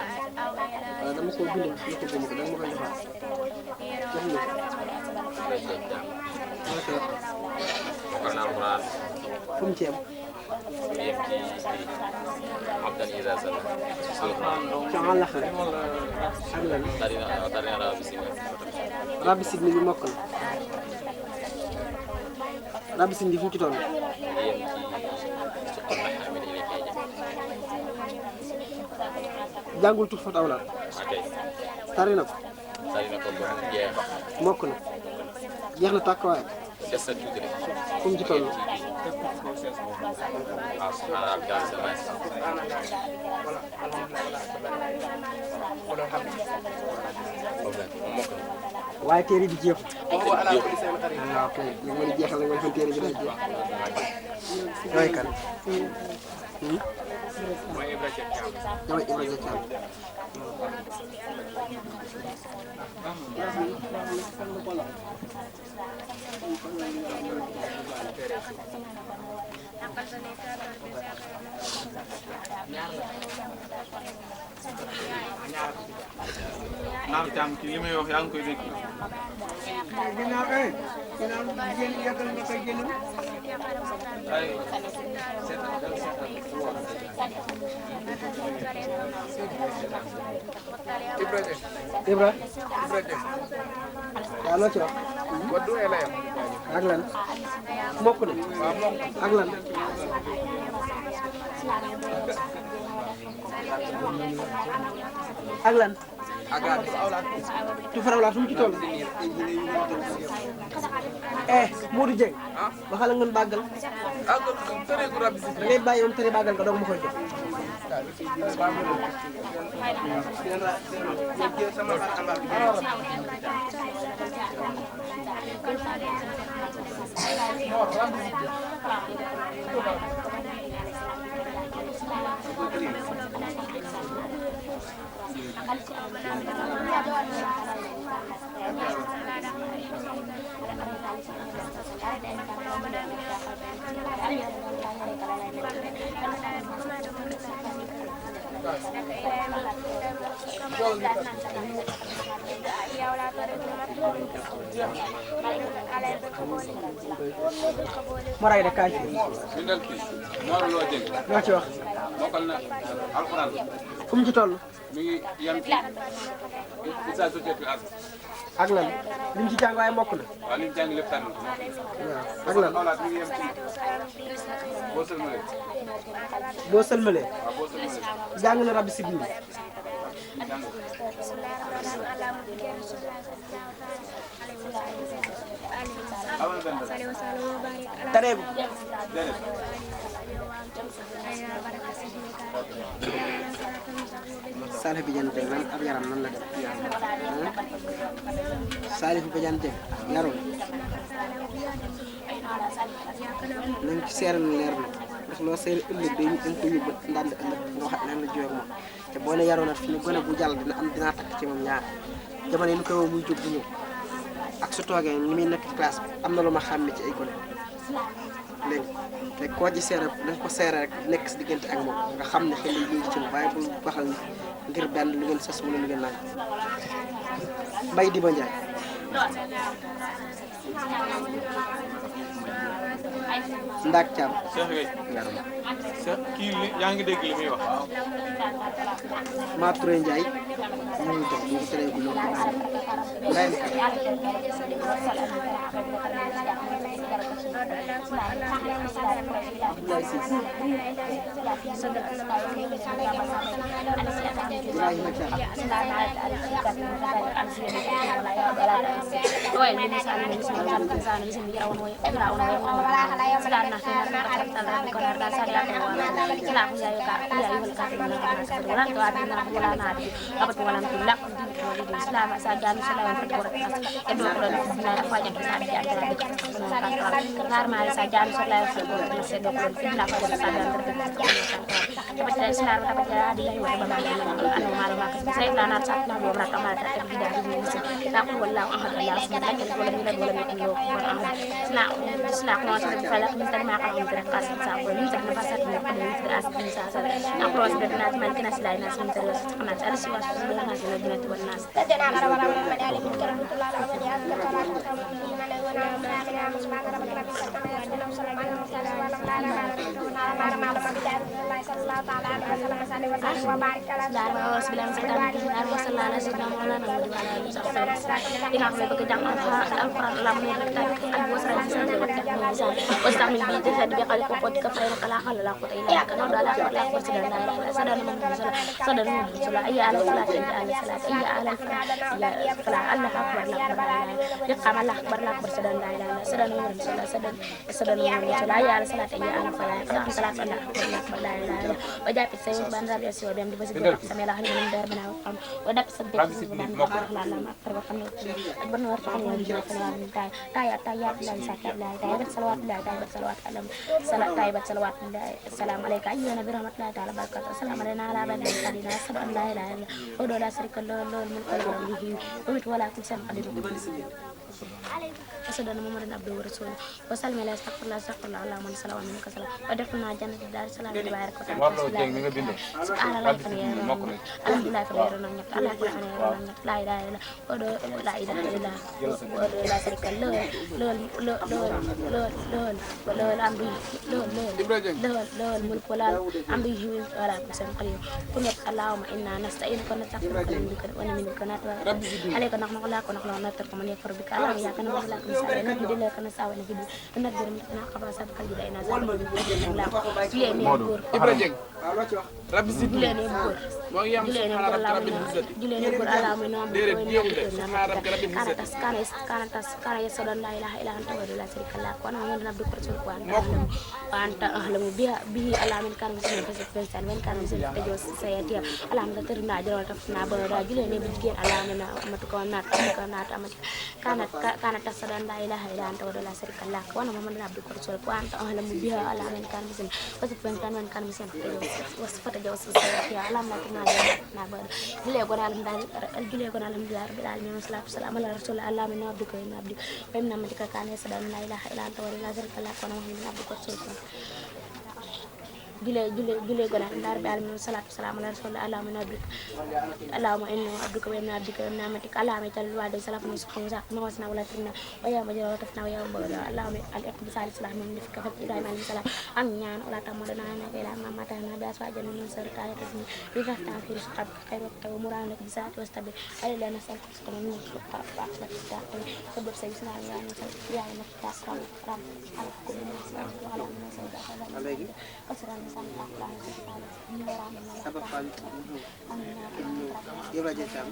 Speaker 3: dama ko bind ma ko bind ko dama koy joxaat fu mu ci am
Speaker 7: Abdan Iza Sall
Speaker 3: ci àll xel ak lan rabbi sid mi ngi mokk na rabbi sid mi fu mu ci toll jàngul tut fat awlaat tari na ko mokk na jeex na tàkk waaye fu mu ci toll
Speaker 4: teg ko ci kaw sees boobu.
Speaker 7: waaw subhanallah jàng sa nice.
Speaker 3: wala alhamdulilah wala alhamdulilah.
Speaker 7: foofu la moom mokk na.
Speaker 2: waaye téere bi jeexul.
Speaker 3: waaw ala kulli seen xarit.
Speaker 2: waaw kay li nga mën a jeexal nga fan téere bi day jeex. yooyu kan.
Speaker 4: mooy Ibra Thiam.
Speaker 2: damay Ibrahima Thiam.
Speaker 1: Naar Thiam ci li may wax yaa ngi koy dégg.
Speaker 3: ginnaaw jigéen yàggal nga koy génn.
Speaker 1: ay
Speaker 2: Ibra.
Speaker 3: Ibra Thiam.
Speaker 2: waaw loo ci wax.
Speaker 3: waddu elayam.
Speaker 2: ak lan. mokk na.
Speaker 3: waaw moom.
Speaker 2: ak lan. ak lan.
Speaker 3: agaat.
Speaker 2: tu farawlaat fu mu ci toll. Modou Dieng. waxal nga bàggal.
Speaker 3: ah tere gu rab si.
Speaker 2: da ngay bàyyi moom tere bàggal nga doog ma koy jox. Moray de kaay.
Speaker 4: bindal kii Mor Lo Dieng.
Speaker 2: loo ci wax.
Speaker 4: mokkal na alxuraan.
Speaker 2: fu mu ci toll.
Speaker 4: mi ngi yem ci Issa Société as.
Speaker 2: ak lan. li mu ci jàng waaye mokk na.
Speaker 4: waaw li mu jàng lépp tànn ko.
Speaker 2: waaw ak lan.
Speaker 4: Awlaat mi ngi yem ci boo sëlmalee.
Speaker 2: boo sëlmalee.
Speaker 4: waaw boo sëlmalee.
Speaker 2: jàng na rabbi sibili.
Speaker 4: jàng ko. amal benn
Speaker 2: tareegu.
Speaker 4: déedéet.
Speaker 2: Salif Badiane Dieng nan ab yaram nan la def. Salif Badiane Dieng yarul. nañ ci seeral leer na ndax loo seere ëllëg day dañ ko yóbbu ndànd ëllëg nga waxat leen la jiw ak moom te boo ne yaroon na fi mu gën a bu jàll dinaa takk ci moom ñaar jamono yi ñu koy woo muy jóg bu ñëw ak su toogee ni muy nekk ci classe bi am na lu ma xàmme ci ay gone léegi te koo ci seere dañ ko seere rek nekk si diggante ak moom nga xam ne xel yi ci moom waaye bul waxal ngir benn lu ngeen sas wala lu ngeen naan Mbaye Diba Ndiaye. Ndak Thiam.
Speaker 1: Cheikh Gueye. Cheikh kii li yaa ngi dégg li muy wax.
Speaker 2: Ma Touré Ndiaye ñu ngi toog ñu ngi tere bu loolu baax Mbaye mi kat. Abdoulaye Cissé. Ibrahima
Speaker 11: واستعمل به جسد بقلق قوتك فإنك لا حول ولا قوة إلا بك نود على أكبر لا أكبر سدر لا إله إلا سدر من صدر من صلاة أي على صلاة أي على صلاة أي على الفلاح الله أكبر لا أكبر لا إله يقام الله أكبر لا أكبر سدر لا إله إلا سدر من صلاة سدر من صلاة أي على صلاة أي على الفلاح قدام صلاة الله أكبر لا أكبر لا إله إلا وجاء في السيد بان ربي يسوع بيم دي بسجد سمي الله من دار بنا وقام ودك سبت بان لا لا أكبر وقام أكبر نور سبحانه وتعالى من تايا لا سكت لا تايا صلوات لا تايا صلوات علم صلاة تايا صلوات السلام عليك أيها النبي رحمة الله تعالى وبركاته السلام علينا على عباد الصالحين أشهد أن لا إله إلا الله لا شريك له له الملك وله الحمد ومت ولا كل شيء قدير أشهد أن محمدا عبده ورسوله وسلم على استغفر الله اللهم صل وسلم وسلم ودخلنا جنة دار السلام تبارك وتعالى سبحان الله الحمد لله في غير نعمة الله لا إله إلا الله لا إله إلا الله لا شريك له له الحمد له الملك ولا الحمد ولا كل قدير كن اللهم إنا نستعينك ونستغفرك ونمنك عليك نحن ولاك ونحن نترك من يكفر بك اللهم إياك نعبد وإياك نستعين نجد لك نسعى ونجد ونقدر من قبل سابق الجدائنا
Speaker 3: Ibrahima rabbi zidni
Speaker 11: juleene góor juleene góor laa juleene góor allah mi noom kana yasadan la ilaha illa anta wa la sharika lak wa ana muhammadan abduka wa rasuluka wa anta ahlamu bihi allah min kan muslim fasal men kan muslim tajo sayati allah min tarina jara tafna bada juleene bi jigéen allah min amatu ko naat kana tasadan la ilaha illa anta wa la sharika lak wa ana muhammadan abduka wa rasuluka wa anta ahlamu bihi allah min kan muslim fasal men kan muslim tajo wasfata jawas sayati alam la tuna na ba jule ko alhamdulillah rabbil alamin wassalatu wassalamu ala rasulillah allah min abduka wa abdik wa min amtika kana sadan la ilaha illa anta wa la sharika lak wa muhammadan abduka wa rasuluka jule ko rabbil alamin wassalatu wassalamu ala rasulillah allah min abdik allahumma inna abduka wa min abdika wa min amtika allah ma tal wa salafu nusukum sa ma wasna wala tinna wa ya majra tafna wa ya bawda allahumma al-iqbi salih salam min fika fa ibrahim alayhi salam am ñaan wala tamadana na ila mamata na da sa janu min sar kala tasmi bi fa ta'fir qab khairu wa murana bi saat wastabi ala nasal qasqana min fa akhla ta'qul sabab sayyidina ya nasal ya nasal ram al-kulli ala alayhi asran
Speaker 3: sabab fal yow la jëtam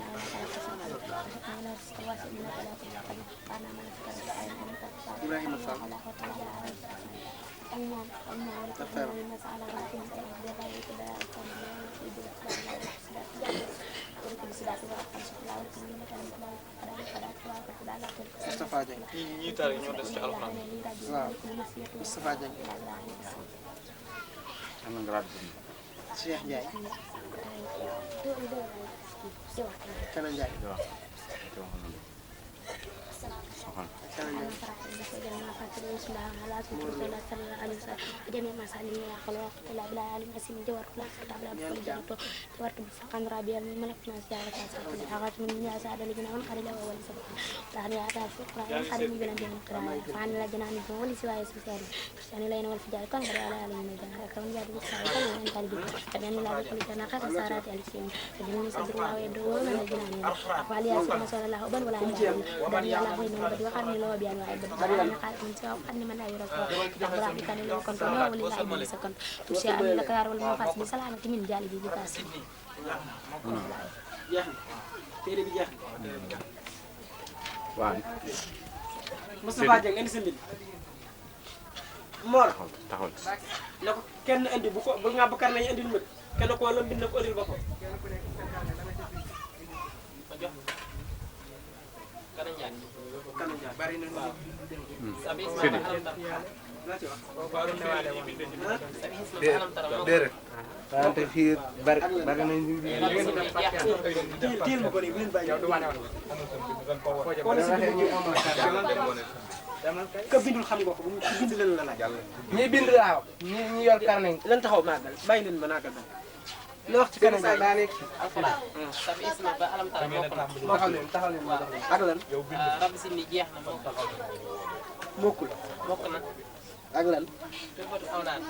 Speaker 3: Ibrahima Fall Moustapha Dieng
Speaker 1: ñi tari ñoo des ci alxuraan
Speaker 3: waaw Moustapha Dieng
Speaker 5: am na grade
Speaker 3: Cheikh Ndiaye Kana Ndiaye
Speaker 11: جميع مسالين يا خلاق لا بلا علم اسم جوار لا تبلا بكل جاتو جوار بفقان رابيا من ملك ناس يا رسول حاجات من يا سعد اللي بنا من قريلا اول سبب ثاني هذا فقرا قريب من بلاد من قراء فان لا جنان هو اللي سواي سفاري كريستيانو لين والفجار كان على علم الجنة كون جاد بساعه كان من قلبي كان لا بكل جنة خير سارات السين فجنون صدر الله يدعو من الجنان اقوال يا سيدنا صلى الله عليه وسلم ولا الله من بدو خان لو بيان واي بدو انا قال من سواء خان من لا يرى دبر كان لو كنت ولي لا يبي سكن تشي ان لك يا رول ما فاس بسلامه من جالي دي باس
Speaker 3: jeex téere bi jeex
Speaker 5: waaw
Speaker 3: Moustapha Dieng indi sa mbind Mor
Speaker 5: taxawal
Speaker 3: na ko kenn indi bu ko bu nga Bakar nañu indi mbir kenn ko la mbind na ko indil boppam Kana bari na
Speaker 10: déedéet wante fii bari nañ
Speaker 3: tiil ma ko nii bu leen bàyyi ka bindul xam nga ko bu mu bind leen la laaj
Speaker 6: ñi bind laaw ñi yor carnet
Speaker 3: lan taxaw màggal bàyyi leen ma naagal ba li wax ci keneen daa nekk
Speaker 6: alxuraan sabi isma ba alam tara
Speaker 3: taxaw leen ak lan
Speaker 6: rabbi si ni jeex na
Speaker 3: mokkul
Speaker 6: bokk na
Speaker 3: ak lan
Speaker 6: tëbbatu aw daan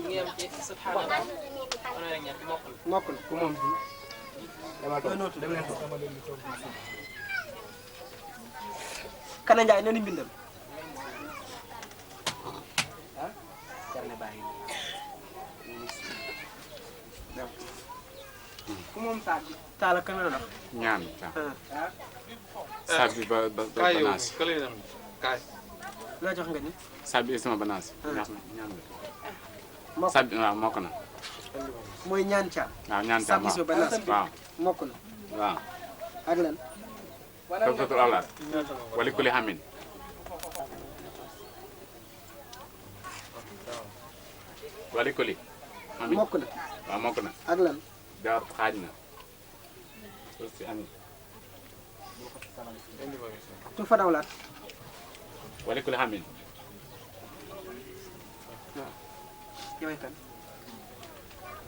Speaker 6: ngi am ci subhanallah on rek ñett
Speaker 3: mokkul
Speaker 6: ku moom bi
Speaker 3: dama toog dem leen toog Kana Ndiaye nani mbindam moom saag bi.
Speaker 9: taala kan la dox.
Speaker 5: ñaan
Speaker 3: ah
Speaker 5: saab bi ba
Speaker 1: kaay yow
Speaker 5: banaas
Speaker 1: kële nam kaay.
Speaker 9: loo jox nga ni.
Speaker 5: saab bi sama banaas ñaan
Speaker 9: mokk
Speaker 5: saab bi waaw mokk na
Speaker 9: mooy ñaan caam.
Speaker 5: waaw ñaan
Speaker 9: saab gis ba banaas
Speaker 5: waaw
Speaker 9: mokk na
Speaker 5: waaw
Speaker 9: ak lan.
Speaker 5: tawsatul awlaad wali kulli hamin wali kulli hamin
Speaker 9: mokk na
Speaker 5: waaw mokk na
Speaker 9: ak lan.
Speaker 5: daar xaaj na si ami
Speaker 9: tu fa dawlaat.
Speaker 5: wali kulli hamin
Speaker 3: yow itam.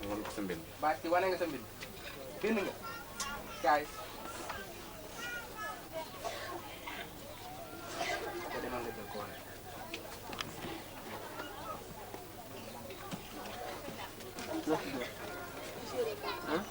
Speaker 5: wala ko sa mbin
Speaker 3: baat ci wane nga sa mbind. bind nga. kaay. ko demal nga jël ko wane.
Speaker 9: loo fi door. ah.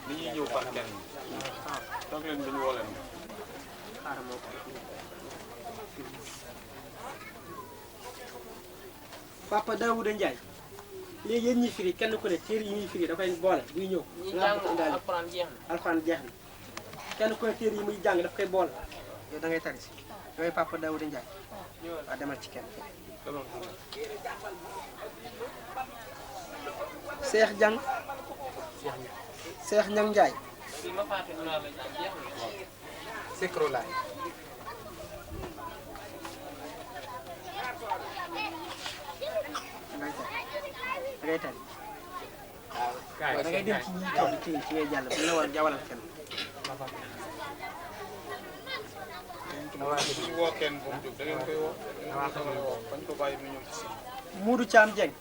Speaker 1: li ñuy ñëw par kenn. donc leen dañu woo leen.
Speaker 9: xaaral moo ko. Papa Daouda Ndiaye léegi yéen ñuy firi kenn ku ne téere yi ñuy firi da koy boole buy ñëw.
Speaker 6: ñi
Speaker 9: nga
Speaker 6: jàng
Speaker 9: ko indaale
Speaker 6: alxuraan jeex na.
Speaker 9: alxuraan jeex na kenn ku ne téere yi muy jàng daf koy boole. yow da ngay tari si yooyu Papa Daouda Ndiaye waaw demal ci kenn. Cheikh Diang Cheikh Niang Ndiaye.
Speaker 6: fii ma fàtte ñu la jàng jeex na.
Speaker 3: Sekro laay.
Speaker 9: da ngay tari. waaw da ngay dem ci ñi toog ci ngay jàll bu ñu la war a jawalal kenn.
Speaker 1: ñu woo kenn bu mu jóg da ngeen koy woo. bañ ko bàyyi mu ñëw ci si.
Speaker 9: Modou Thiam Dieng.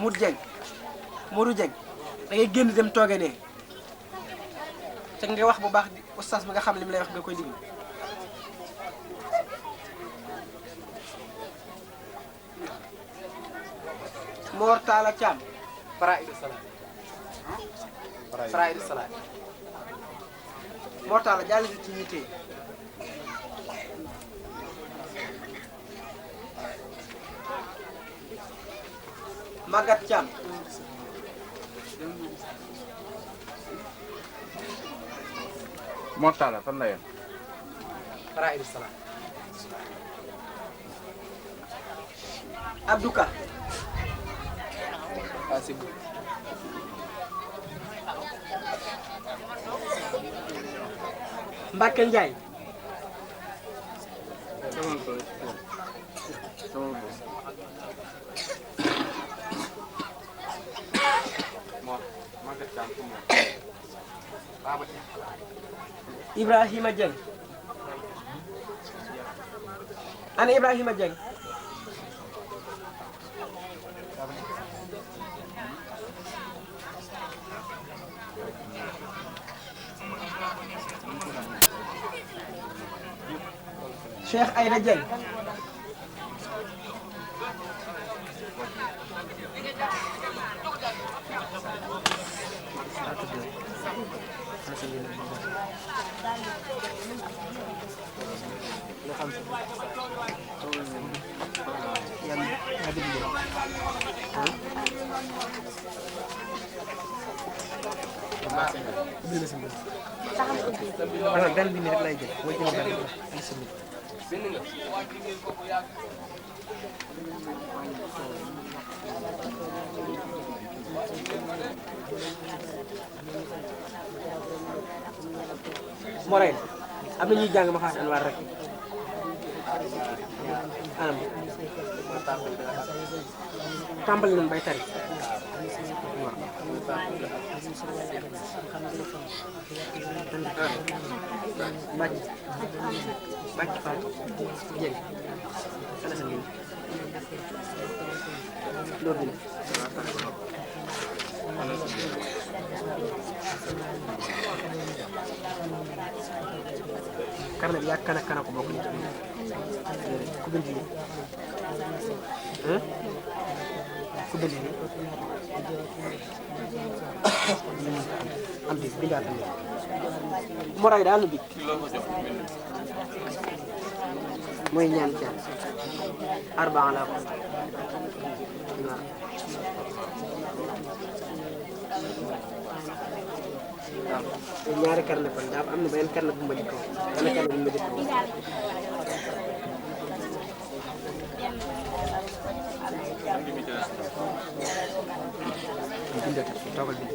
Speaker 9: Modou Dieng Modou Dieng da ngay génn dem tooge ne te nga wax bu baax di oustaz bi nga xam li mu lay wax nga koy diglu. Mor Talla Thiam.
Speaker 3: Faraidu salaat. Faraidu salaat.
Speaker 9: Mor Talla jàll ci ñi téye. Maguette Thiam.
Speaker 5: Mor Talla fan la yem
Speaker 3: Faraidu salaat.
Speaker 9: Abdou Ka.
Speaker 3: Asibu.
Speaker 9: Mbacke Ndiaye. Ibrahima Dieng. Ana Ibrahima Dieng. Cheikh Aïda Dieng. benn bi nii rek lay jël mooy jël benn
Speaker 3: bind nga.
Speaker 9: Morel am na ñuy jàng ma xaas anwaar rek anam tàmbali nañ bay tari waaw bàcc bàcc Fatou Dieng ana sa
Speaker 3: door bi karna bi yak kana ko bokk ku bind ni ku bind ni am di bindaat ni mo ray daal bi mooy ñaan ci arbaa la ko ñaari karne kon daal am na benn karne bu ma jikko benn karne bu ma jikko bindal toogal bi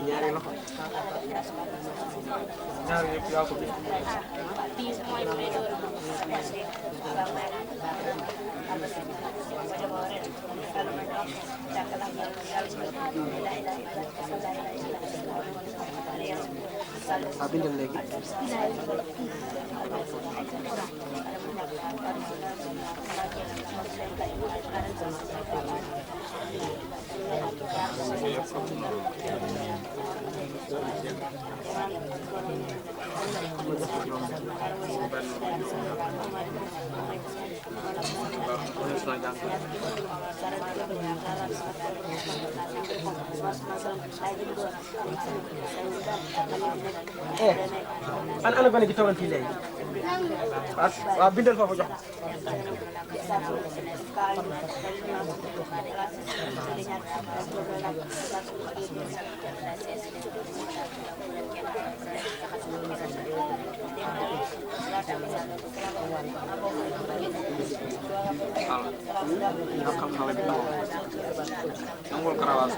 Speaker 3: ñaari loxo
Speaker 1: ñaari yëpp yaa ko bi
Speaker 3: bindal léegi ana gone gi toogal fii léegi waaw bindal foofu jox
Speaker 1: xam xale bi nangul karawaas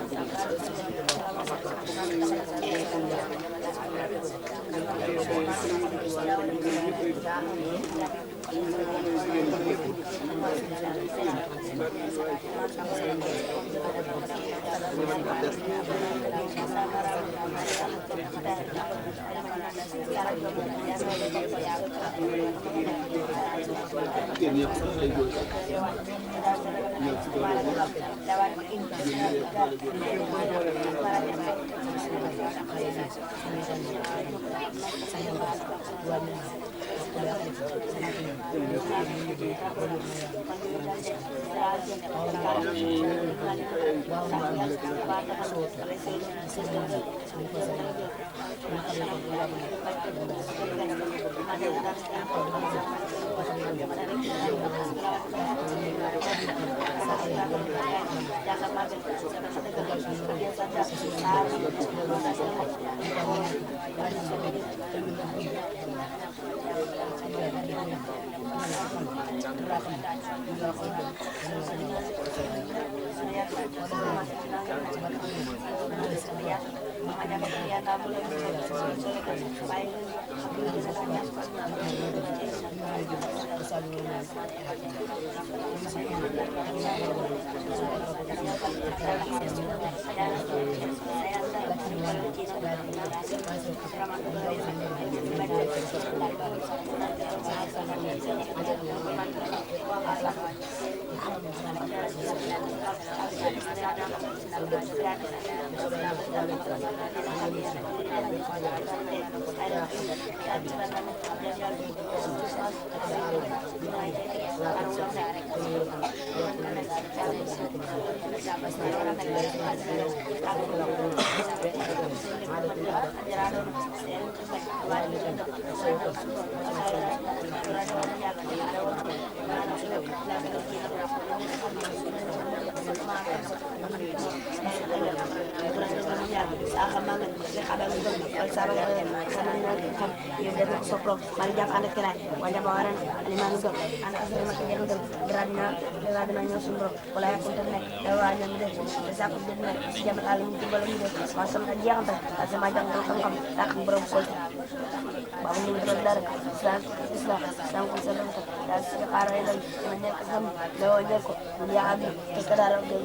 Speaker 11: babu ñu doon dara islam ko sa doon da ci xaaray la ñu nekk xam la wone ko ya abi te ka dara do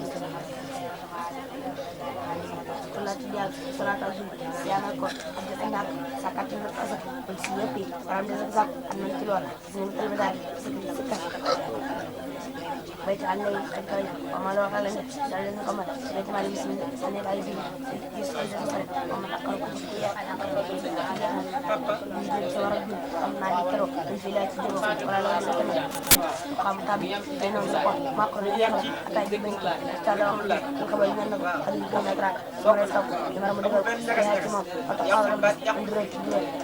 Speaker 11: salata ju siama ko abdu anak sakati no kasa ko ci yepi ram de zak am nañ ci lool ñu ko dal بيت عني الكل وما لو قال لنا دار القمر بيت مال مسلم سنة بعيد يسقط الجسر وما تقرب فيها أنا قرب يجيب سوارد أما يكرو الفيلات جو ولا لا يسمع قام تابي بينهم زقوا ما قرر يكرو أتى يبين تلاهم الخبر ينو هذه كنا تراك سوارد سب يمر مدرب يا كم أتقاول بس يندرك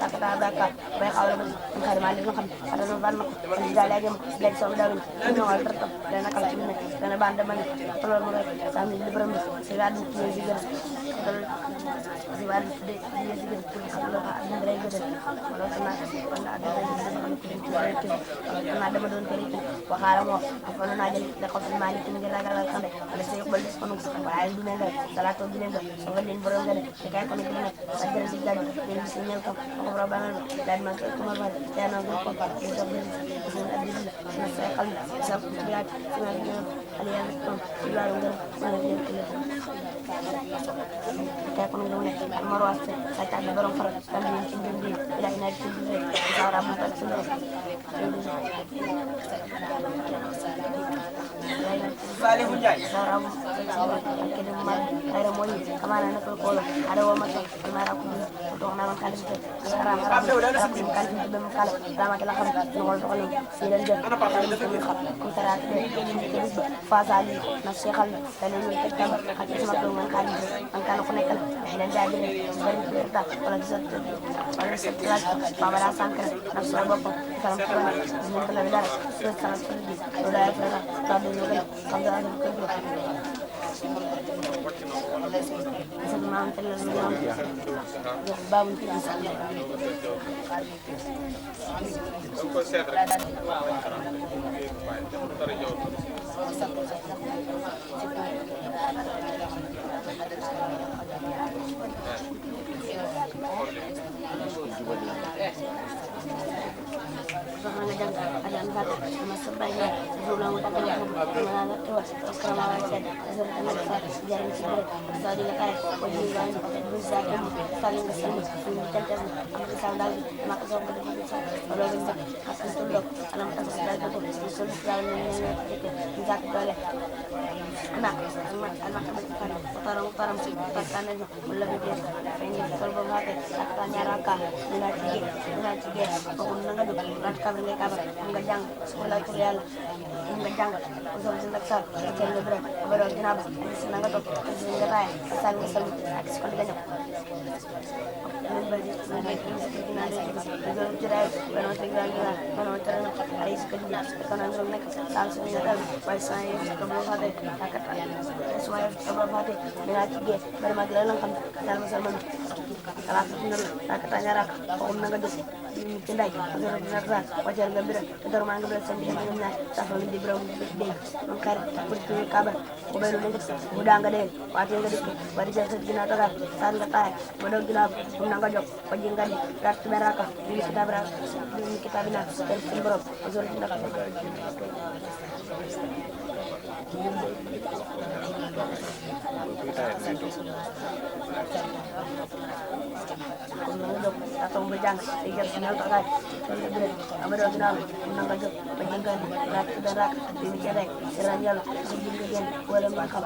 Speaker 11: أكتر أبراك بيخاول بس مكان مالك نخم أنا نبان الجالي جم لك سوى دارين إنه ألترتم لأن kalau cuma karena bandar mana kalau mereka kami di berembus sekarang dia juga kalau sekarang dia juga kalau ada mereka kalau kena ada kena ada madun kerja wakala mau apa nak jadi dekat malik ini gara-gara kan ada saya balik penuh bahaya dunia kan salah satu dunia kan soalnya di berembus kan sekarang kami kena sajar saja ini sinyal kan berapa dan masuk kemarin saya nak berapa bisa saya kalau saya lihat alian itu bilang kita pengguna marwah saya tak ada barang farat kami sendiri tidak naik sendiri orang mutat sendiri
Speaker 6: Balik punjai
Speaker 11: orang kita mal ada moni kemana nak kalau ada orang macam kemana aku untuk nama kali itu sekarang kan itu kalau lama kita kan ngol sidan je kita فازالي نصيحة لأنه يتكلم حتى اسمع من كان هناك إحنا جايين غير كذا ولا جزء ولا ستات ما بلا سانكر نفس الوقت كلام كلام زمن كلام بدار سوى كلام كلام ولا يفرق تابع يوم كم ده كله سمعان تلازم باب تلازم ada empat masuk banyak sebelum kita mengenal terus keramalan serta jaring sendiri tadi kayak wajiban bisa saling kesini mencatat amal saudara maka sobat bisa kalau bisa akan tunduk alam tersedar itu usul selalu bisa boleh anak berdepan orang pertanyaan lebih dia ini kalau bahasa katanya raka dinasti pengguna ngadu kabar enggak jang sekolah kuliah enggak jang usul sentak jadi berapa kenapa senang atau senang raya asal sekolah banyak Nangajok, pajinggan, rat beraka, ini kita bina, tersimbro, azul tindak. Nangajok, atau bejang, tiga sinyal pakai, ambil kenal, nangajok, pajinggan, rat beraka, ini cerek, seranjal, pajinggan, boleh makan,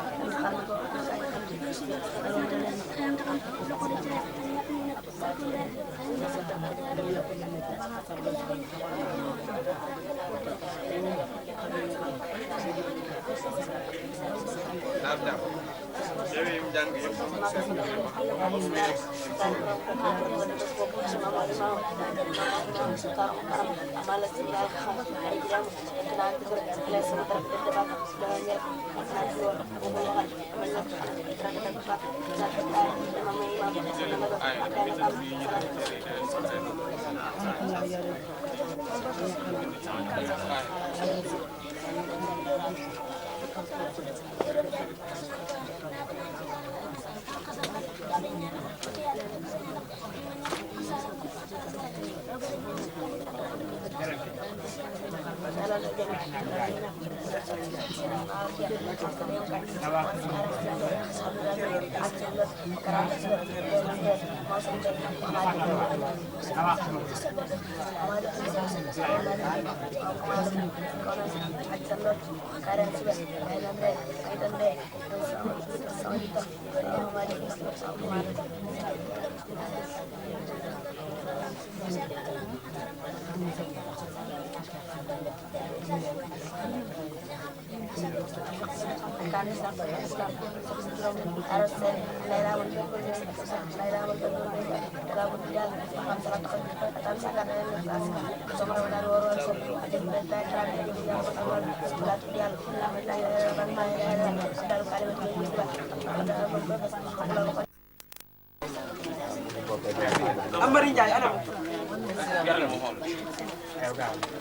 Speaker 3: Amari Ndiaye anam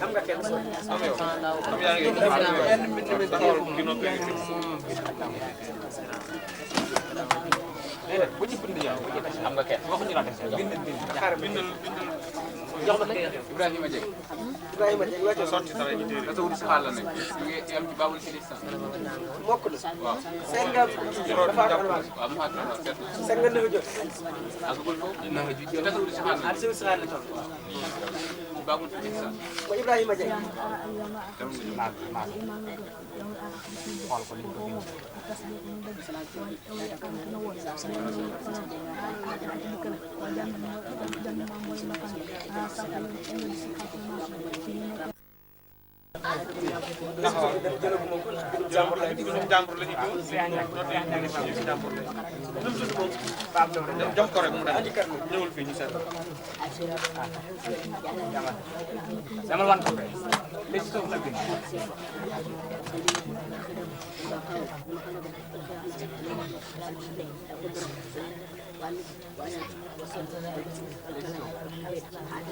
Speaker 3: am nga kenn
Speaker 7: bu ci bind yow am nga kenn waxuñu la def bindal jox ma Ibrahima Dieng
Speaker 3: la ca
Speaker 7: sotti dara ñu téere tasawul si xaal la nekk ngi am ci babul silistan
Speaker 3: mokk na
Speaker 7: waaw
Speaker 3: seen nga dafa am waaw
Speaker 7: mu faat na set
Speaker 3: seen nga nefa jot
Speaker 7: agul ko na nga ji tasawul si xaal
Speaker 3: ak seen saal la toll
Speaker 7: ci babul silistan
Speaker 3: mo Ibrahima Dieng
Speaker 5: xool ko liñ ko bind
Speaker 1: jàmbur la ñu dugg jàmbur la ñu dugg jox ko rek mu daal ñëwul fii ñu seet
Speaker 5: dama wan ko li ci suuf la bind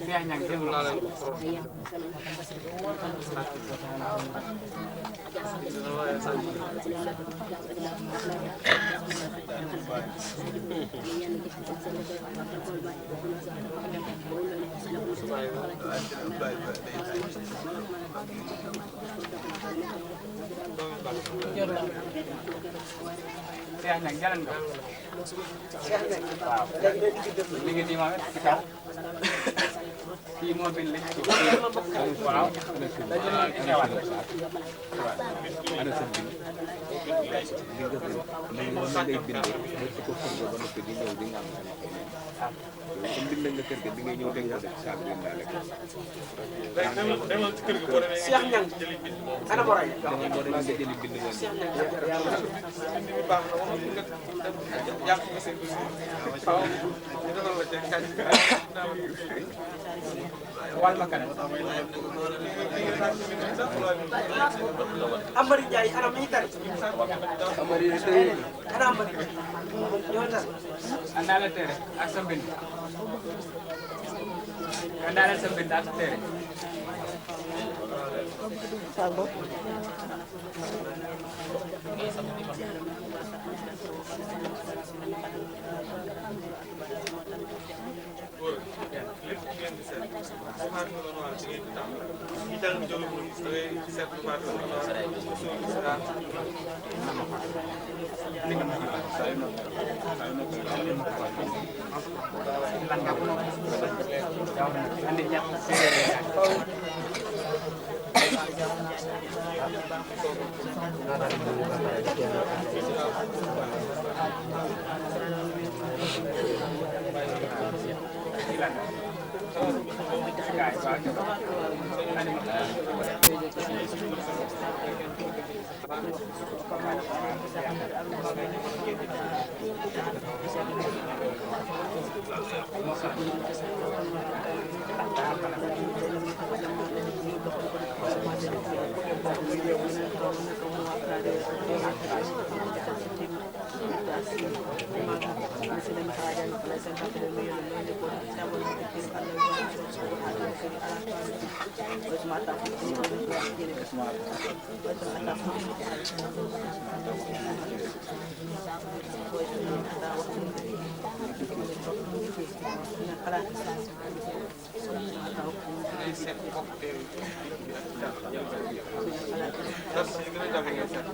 Speaker 5: Cheikh Niang déglu naa la Cheikh Niang jalan nga waaw li nga nii moom it ci kaw kii moo bind li ci suuf waaw ñëwaat
Speaker 3: Cheikh Niang ana boray Amari Ndiaye ana mi tar Amari ana Amari ñoo tar
Speaker 5: andale tere ak sa mbind andale sa mbind ak sa tere
Speaker 2: Sago
Speaker 1: ngay seet bokk téere yi dars yi gën a jafe ngay seet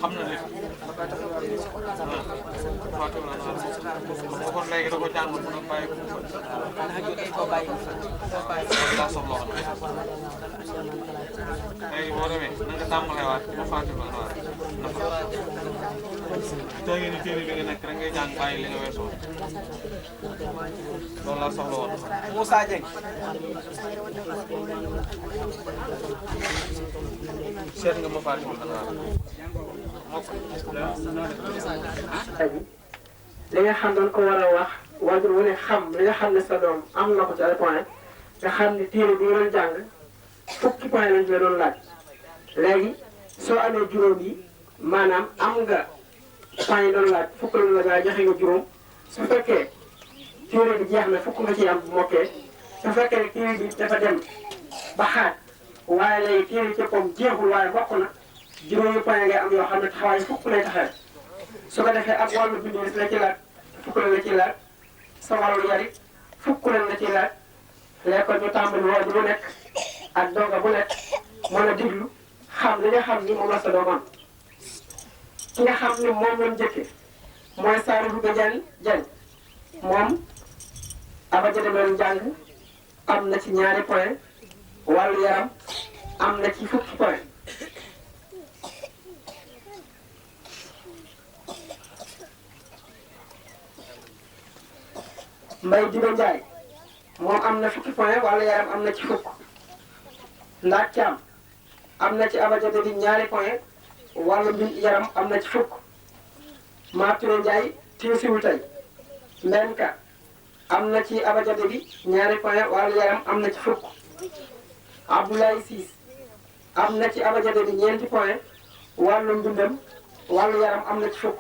Speaker 1: xam na lépp kon léegi da ko jàngoon mën a bàyyi ko daa soxla woon léegi boo demee na nga tàmbalewaat ma Fatou Anwar nafa tey ni téere bi nga nekk rek ngay jàng bàyyi li nga weesoo loolu laa soxla woon Moussa Dieng seet nga ma Fatou Anwar
Speaker 2: li nga xam dañ ko war a wax waajur wu ne xam li nga xam ne sa doom am na ko ci ay point nga xam ne téere bi nga doon jàng fukki point lañ la doon laaj léegi soo amee juróom yi maanaam am nga point yi doon laaj fukk lañ la gaa joxe nga juróom su fekkee téere bi jeex na fukk nga ci am bu mokkee su fekkee téere bi dafa dem ba xaaj waaye léegi téere ci comme jeexul waaye bokk na juróomi point ngay am yoo xam ne taxawaay fukk lay taxawee su ko defee ak wàllu bindee la ci laaj fukk la ci laaj sa wàllu yarit fukk la ci laaj léegi kon ñu tàmbali woo bu nekk ak donga bu nekk mën a diglu xam li nga xam ni moom la sa doom am ki nga xam ni moom lañ njëkke mooy Saaru Louga Diagne moom abajade doon jàng am na ci ñaari point wàllu yaram am na ci fukki point Mbay Diba Njaay moom am na fukki point wàllu yaram am na ci fukk Ndaak Caam am na ci abajade di ñaari point wàllu yaram am na ci fukk Mature Njaay tiisiwul tey Mbenka am na ci abajade bi ñaari point wàllu yaram am na ci fukk Abdoulaye Siis am na ci abajade bi ñeenti point wàllu mbindam wàllu yaram am na ci fukk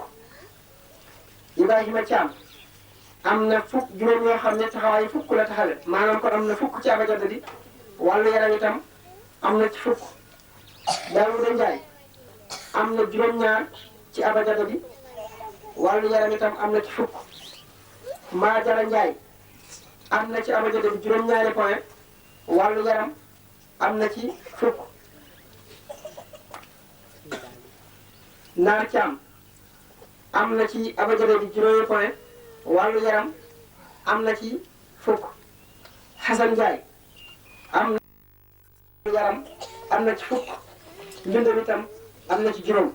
Speaker 2: Ibrahima Caam am na fukk juróom yoo xam ne taxawaay fukk la taxawe maanaam kon am na fukk ci abajade bi wàllu yaram itam am na ci fukk Daawuda Njaay am na juróom-ñaar ci abajade bi wàllu yaram itam am na ci fukk Maajara Njaay am na ci abajade bi juróom-ñaari point wàllu yaram am na ci fukk Naar Caam am na ci abajade bi juróomi point wàllu yaram am na ci fukk Xasan Njaay am na yaram am na ci fukk mbindam itam am na ci juróom